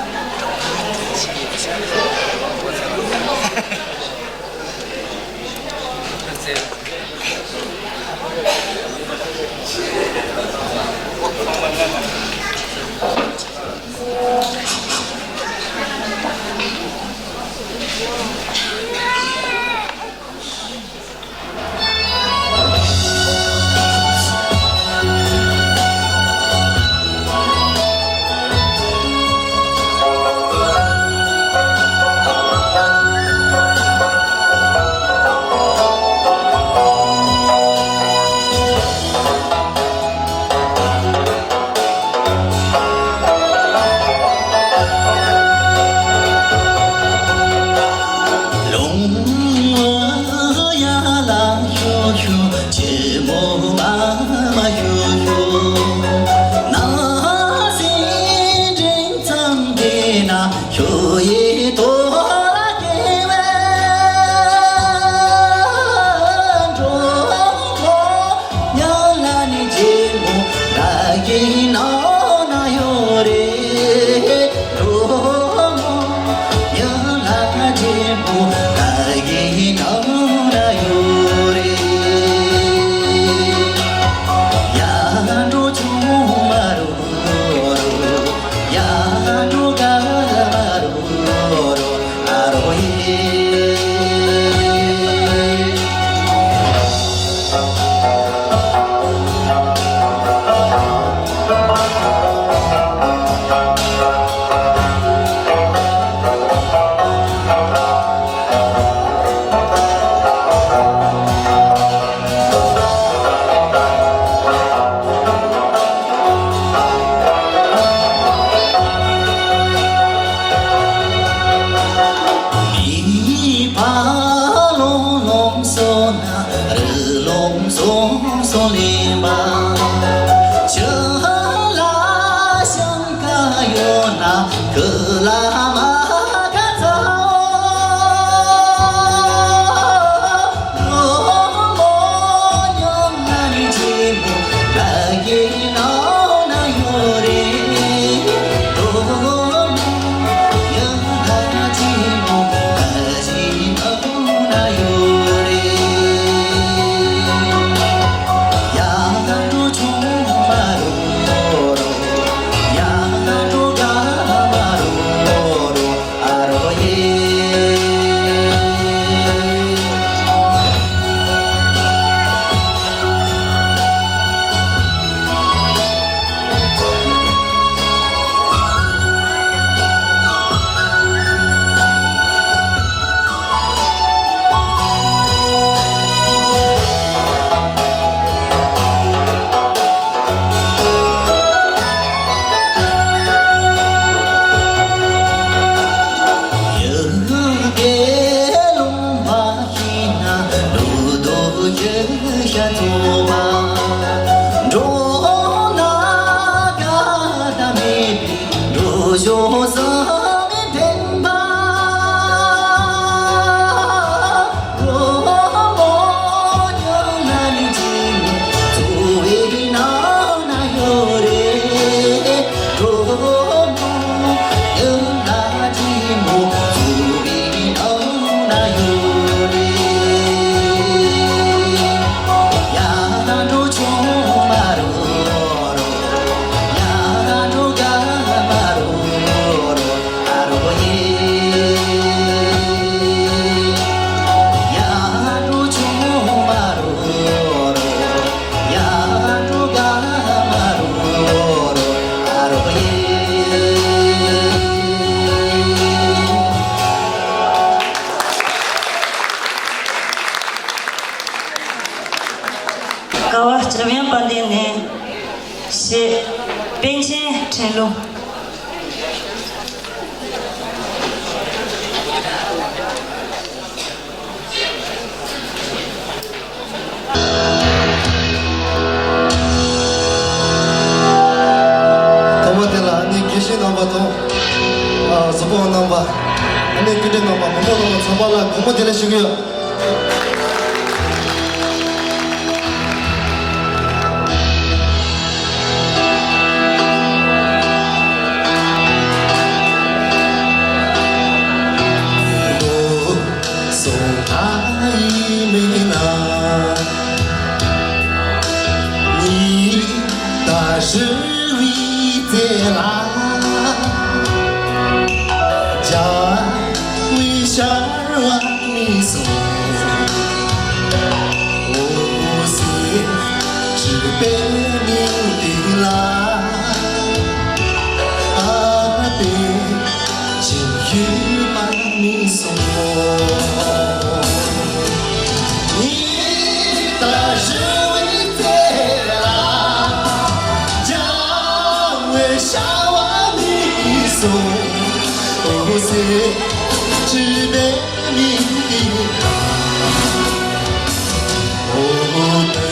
ལེན་པ། ཆུ་ལ་ཞིང་ཁ་ཡོད་ན་ཁུ་ལ་མ་ཁ་ཚ། ལོ་མོ་ཉམས་ན་ནི་ཆེན་པོ་ད་གི་ནང་ན་ཡོད་རེད། ལོ་མོ་ཉམས་ན་ཆེན་པོ་ད་གི་ནང་ན་ཡོད་རེད། ཡ་ད་འགྲོ་ཆུང་མ་རུ་རོ། ཡ་ད་འགྲོ་དགའ་མ་རུ་རོ། ཨ་རོ་ཡེ། ཀ་བ་འཇམ་དབྱངས་དཔལ་ལྡན་ནས་གཞས་པཎ་ཆེན་འཕྲིན་ལས། ཐོག་མ་དེ་ལ་ཨ་ནི་དགེ་བཤེས་རྣམ་པ་དང་། ཨ་གཟུགས་པོ་རྣམ་པ། ཨ་ནི་སྐུ་མགྲོན་རྣམ་པ་མང་པོ་རྣམ་པ་ཚང་མ་ལ་དགོང་མོ་བདེ་ལེགས་ཞུ་གི་ཡོད། སོང་ཨ་ཡི་མིག་ན། ཉི་ཟླ་ཧྲིལ་བུའི་རྩེ་ལ། འཇའ་འོད་ཤར་བ་མིན་སོང་། འོད་ཟེར་འཕྲིན་པའི་མིག་མདུན་ལ། ཨ་ཕའི་ཁྱིམ་ཡུལ་མ་ནུས་སོང་། ཉི་ཟླ་ཧྲིལ་བོའི་རྩེ་ལ། འཇའ་འོད་ཤར་བ་ནུས་སོང་། འོད་ཟེར་འཕྲིན་པའི་མིག་མདུན་ལ། འོ་དེ།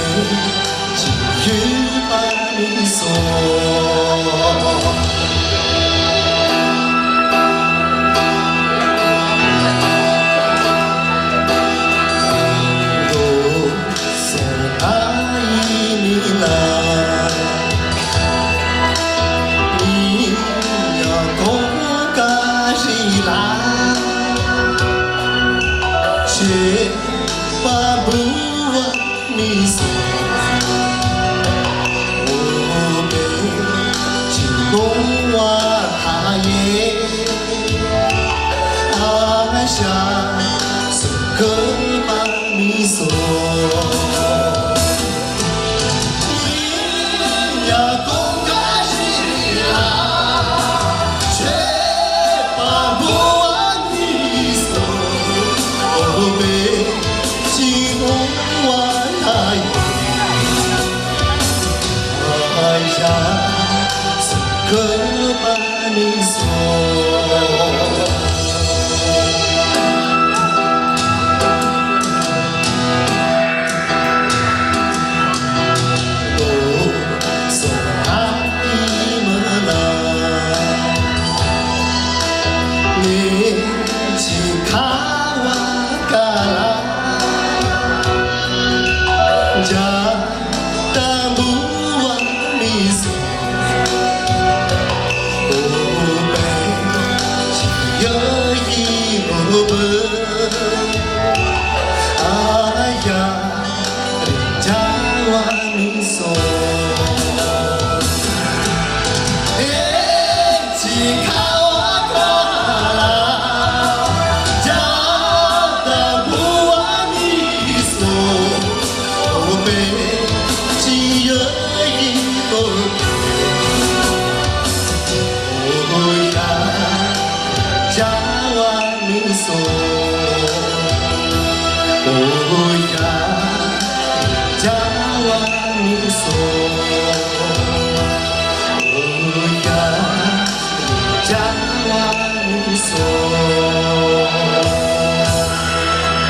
ཅི་ཡོད་པ་མིན་སོང་། འགྲོ་སོང་ཨ་ཡི་མིག་ན། མི་ཡང་གོང་ཀ་རི་ལ། ཆོས་པ་འབུལ་བ། མིན་སོང་། འོ་དེ་ཅི་གོང་བ་ཧ་ཡེ། ཨ་ཤ་སུ་ཁོ་པ་མིན་སོང་། ཡ་གོང་ཀ་རི་ལ། ཆོས་པ་འབུལ་བ་མིན་སོང་། འོ་དེ། ཅི་གོང་བ་ལ་ཡིན། ཨ་ཡ་སུ་ཁོ་པ་མིན་སོང་།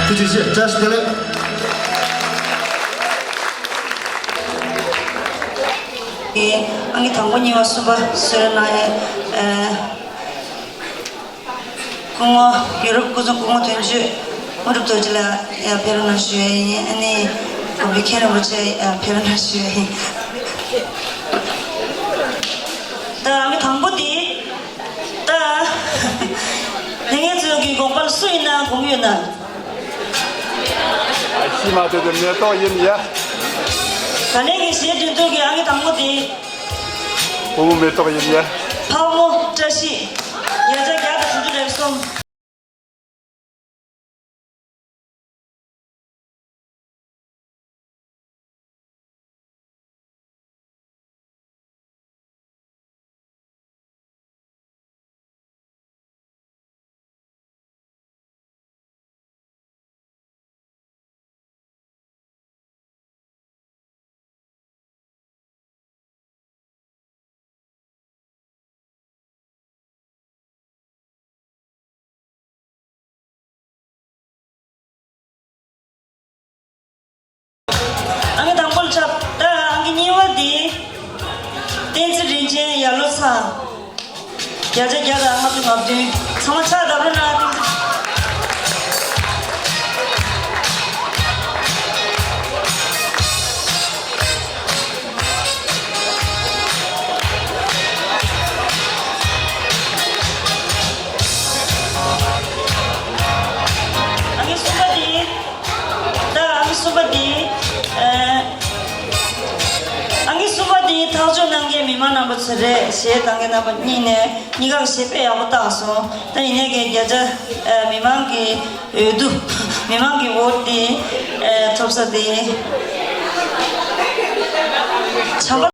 ཐུགས་རྗེ་ཆེ། བཀྲ་ཤིས་བདེ་ལེགས། ཨང་ཀི་དང་པོ་གཉིས་པ་གསུམ་པ་སུ་རེད་ན་ཡ། ཨ། སྐུ་ངོ་ཡུ་རོབ་སྐུ་ཚབ་སྐུ་ངོ་དོན་གཅོད་དངོས་གྲུབ་རྡོ་རྗེ་ལགས་ཡར་ཕེབས་རོགས་གནང་ཞུ་ཡ་ཡིན། ཨ་ནི་དགོན་པའི་མཁན་རིན་པོ་ཆེ་ཡར་ཕེབས་རོགས་གནང་ཞུ་ཡ་ཡིན། ད་ཨང་ཀི་དང་པོ་དེ། ད་ལས་ངན་ཚོས་ཀྱི་དགོངས་པར་སུ་ཡིན་ན་དགོངས་ཡོད་ན། ཨ་ཤི་མ་དེ་དེ་མེ་ཏོག་ཡིན་ཡ། ད་ལན་གྱི་གཞས་འགྲན་བསྡུར་གྱི་ཨང་ཀི་དང་པོ་དེ། ཕོ་མོ་མེ་ཏོག་ཡིན་ཡ། ཕག་མོ་བཀྲ་ཤིས། བརྒྱ་ཆ་བརྒྱ་དང་དྲུག་ཅུ་རེ་གསུམ། ཨང་ཀི་དང་པོ་ལ་འཁྲབ། ད་ཨང་ཀི་གཉིས་པ་འདི། བསྟན་འཛིན་རིན་ཆེན་ཡར་ལོ་ཚ། བརྒྱ་ཆ་བརྒྱ་དང་ལྔ་བཅུ་ང་བདུན། ཚང་མ་ཕྱག་བརྡབ་རོགས་གནང་། ཨང་ཀི་གསུམ་པ་འདི། ད་ཨང་ཀི་གསུམ་པ་འདི། ཨ། ཨང་ཀི་གསུམ་པ་འདི་ཐག་གཅོད་གནང་མཁན་མི་མང་རྣམ་པ་ཚོ་རེད། གཞས་བཏང་མཁན་རྣམ་པ་གཉིས་ནས་གཉིས་ཀ་གཞས་དཔེ་ཡག་པོ་བཏང་སོང་། ད་ཡིན་ནའི་གི་བརྒྱ་ཆ། ཨ། མི་མང་གི་འོས་བསྡུ། མི་མང་གི་འོ་དེ། ཨ། ཐོབ་ས་དེ། བྱམས་པ།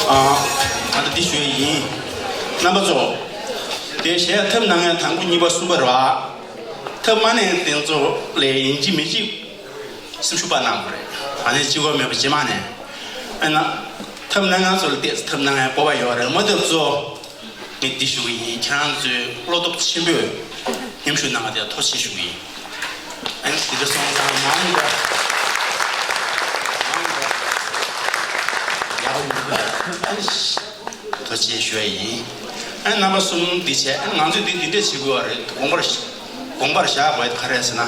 ཨ། ང་ཚོ་འདི་ཞུ་ཡ་ཡིན། རྣམ་པ་ཚོ། དེ་གཞས་ཐབས་གནང་མཁན་དང་པོ་གཉིས་པ་གསུམ་པ་རེད་བ། ཐབས་མ་གནང་དེ་ཚོ་ལས་ཡིན་གཅིག་མིན་གཅིག་སེམས་ཤུགས་སྤར་གནང་དགོས་རེད། ང་ཚོའི་གཅིག་པོ་མེད་པ་རྗེས་མ་ནས། ཨ་ན། ཐབས་གནང་མཁན་ཚོ་ལ་བལྟས་ཚེ་ཐབས་གནང་མཁན་སྤོབས་པ་ཡོད་རེད་མ་ཐབས་ཚོ། ངས་འདི་ཞུ་གི་ཡིན། ཁྱེད་རང་ཚོས་བློ་སྟོབས་ཆེན་པོས་མཉམ་ཞུགས་གནང་བ་དེ་ལ་ཐུགས་རྗེ་ཆེ་ཞུ་གི་ཡིན། ཨ་ནི་དེ་འདྲ་སོང་ཙང་མང་གི་མང་གི་ཡག་པོ་ཡོང་གི་རེད། ཨ་ནི་ཐུགས་རྗེ་ཆེ་ཞུ་ཡ་ཡིན། ཨ་ནི་རྣམ་པ་གསུམ་འདི་བྱས། ཨ་ནི་ང་ཚོས་འདི་འདི་འདྲས་བྱེད་དགོས་པ་རེད། དགོངས་པར་དགོངས་པར་བཞག་དགོས་ཡ་ག་རེ་རེད་ཟེར་ན།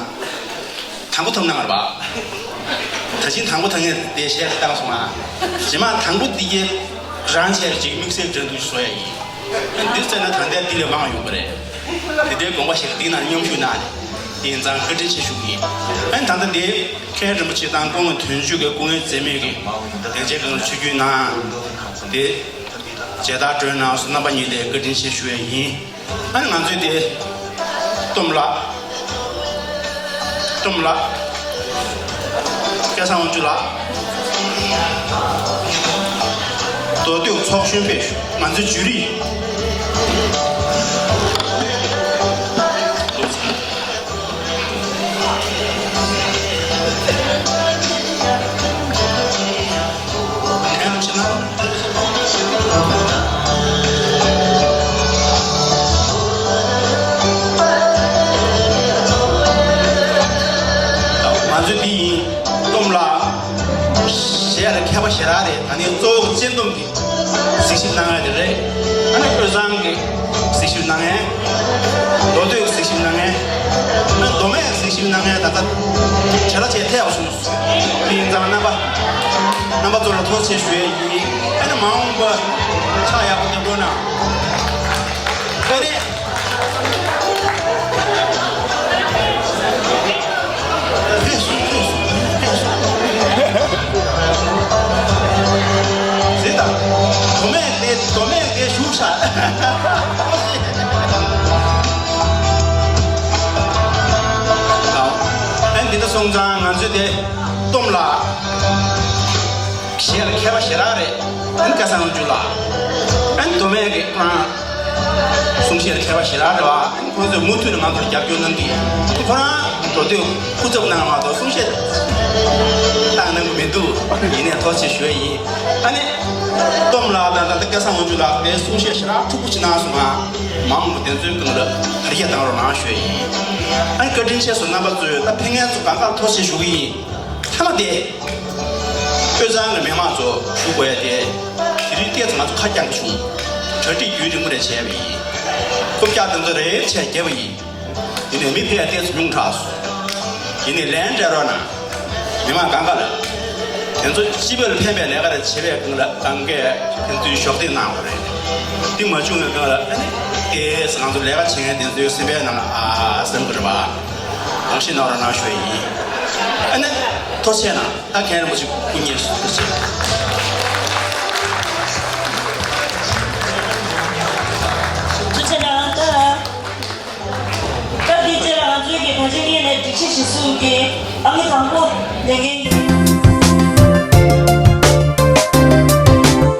དང་པོ་ཐོབ་གནང་བ་རེད་པ། ད་ཕྱིན་དང་པོ་ཐོབ་མཁན་དེ་གཞས་བཏང་སོང་ང་། རྗེས་མ་དང་པོ་འདི་གའི་རང་བྱས་ཅིག་དམིགས་བསལ་འགྲན་བསྡུར་བཟོ་ཡ་ཡིན། འདི་བཙལ་ན་ད་ལྟའི་འདི་ལས་མང་ཡོང་གི་རེད། དེ་འདྲའི་དགོངས་པ་བཞེས། འདི་ནང་མཉམ་ཞུགས་གནང་ནས། དེ་ཡིན་ཙང་བཀའ་དྲིན་ཆེ་ཞུ་གི་ཡིན། ཨ་ནི་ད་ལྟ་འདི་མཁན་རིན་པོ་ཆེ་དང་སྐུ་ངོ་དོན་གཅོད་ཀྱི་སྐུ་ངལ་འཛེམས་མེད་ཀྱིས་སྡིངས་ཆའི་སྒང་ལ་ཆིབས་བསྒྱུར་གནང་། དེ་མཇལ་དར་སྒྲོན་གནང་སོང་། རྣམ་པ་གཉིས་ལ་བཀའ་དྲིན་ཆེ་ཞུ་ཡ་ཡིན། ཨ་ནི་ང་ཚོའི་དེ་གཏུམ་ལགས། གཏུམ་ལགས། སྐལ་བཟང་དབང་ཕྱུག་ལགས། མདོ་སྟོད་ཚོགས་གཞོན་པས་ང་ཚོའི་ཇུ་རི། ང་ཚོའི་འདི་ཡིན། གཏུམ་ལགས། གཞས་ལ་མཁས་པ་ཞེ་དྲག་རེད། ད་ནི་གཙོ་བོ་དཔྱད་འདེམས་ཀྱི་གཟིགས་ཞིབ་གནང་ཡ་དེ་རེད། ཨ་ནི་དབུས་གཙང་གི་གཟིགས་ཞིབ་གནང་ཡ། མདོ་སྟོད་གཟིགས་ཞིབ་གནང་ཡ། ཨ་ནི་མདོ་སྨད་གཟིགས་ཞིབ་གནང་ཡ། ད་ལྟ་བྱས་ལ་བྱས་ཐལ་བ་སོང་། དེ་ཡིན་ཙང་རྣམ་པ་རྣམ་པ་ཚོ་ལ་ཐུགས་རྗེ་ཆེ་ཞུ་ཡ་ཡིན། ཨ་ནི་མ་འོངས་པ་ཆགས་ཡག་པོ་བསྟན་རོགས་གནང་། ཨ་ནི། ཕེབས་སོང་། ཕེབས་སོང་། ཕེབས་སོང་། ཟེར་དང་། མདོ་སྨད་དེ་མདོ་སྨད་དེ་བཞུགས་ཤག་ཨ་འདི་འདྲ་སོང་ཙང་ང་ཚོས་དེ་གཏུམ་ལགས། གཞས་ལ་མཁས་པ་ཞེ་དྲག་རེད། ཨ་ནི་སྐལ་བཟང་དབང་ཕྱུག་ལགས། ཨ་ནི་མདོ་སྨད་ཀྱི་ཁོ་རང་གསུང་བཤད་ལ་མཁས་པ་ཞེ་དྲག་རེད་པ། ཨ་ནི་ཁོང་ཚོས་མུ་མཐུད་ནས་ང་ཚོར་རྒྱབ་སྐྱོར་གནང་གི། ཁོ་རང་མདོ་སྟོད་སྐུ་ཚབ་གནང་མ་གཏོགས་གསུང་བཤད་བཏང་གནང་གི་མི་འདུག་ཡིན་ནའི་ཐུགས་རྗེ་ཆེ་ཞུ་ཡ་ཡིན། ཨ་ནི་གཏུམ་ལགས་དང་ད་ལྟ་སྐལ་བཟང་དབང་ཕྱུག་ལགས་དེ་གསུང་བཤད་ཞེ་དྲག་མཁས་པོ་ཅིག་གནང་སོང་ང་། མ་འོངས་པ་དེ་ཚོའི་སྒང་ལ་དར་རྒྱས་གཏང་རོགས་གནང་ཞུ་ཡ་ཡིན། ཨ་ནི་བཀའ་དྲིན་ཆེ་ཞུ། རྣམ་པ་ཚོས་ད་ཕེབས་མཁན་ཚོ་གང་ག་ལ་ཐུགས་རྗེ་ཆེ་ཞུ་གི་ཡིན། མཐའ་མ་དེ། དབུས་གཙང་གི་མི་མང་ཚོ་ཞུ་དགོས་ཡ་དེ། དེ་རིང་ཏོག་ཙམ་ང་ཚོ་ཁ་རྐྱང་གི་བྱུང་། གྲ་སྒྲིག་རྒྱུན་རིང་པོ་རེ་བྱས་པ་ཡིན། རྐུབ་བཀྱག་དེ་ཚོ་རེ་བྱས་བརྒྱབ་པ་ཡིན། ཡིན་ནའི་མི་ཕེབས་ཡ་ཏོག་ཙམ་ཉུང་དྲགས་སོང་། ཡིན་ནའི་ལན་སྤྲད་རོགས་གནང་། མི་མང་གང་ག་ལ། དེ་ཚོ་སྤྱི་པ་ལ་ཕན་པའི་ལས་ཀ་རེ་བྱེད་པའི་སྒང་ལ་གང་གས་ཕན་ཚུན་གཞོགས་འདེགས་གནང་དགོས་རེད། འདི་མ་བྱུང་བའི་སྒང་ལ་ཨ་ནི་ཏོག་ཙམ་ང་ཚོ་ལས་ཀ་བྱེད་མཁན་དེ་ཚོའི་སེམས་པའི་ནང་ལ་ཨ་ཟེར་དགོས་རེད་པ། དགོངས་བཞེས་གནང་རོགས་གནང་ཞུ་ཡ་ཡིན། ཨ་ནི་ཐུགས་རྗེ་ཆེ་གནང་། ད་མཁན་རིན་པོ་ཆེ་སྐུ་ཉིད་སུ་ཐུགས་རྗེ་ཆེ། ཐུགས་རྗེ་གནང་། ད་སྐབས་འདི་རྗེས་ལ་ང་ཚོའི་གི་ད་ཅི་ངེད་ལས་སྒྲིག་གཞི་གཞི་བཟུང་གི་ཨང་ཀི་དང་པོ་ལེན་མཁན་ཡིན།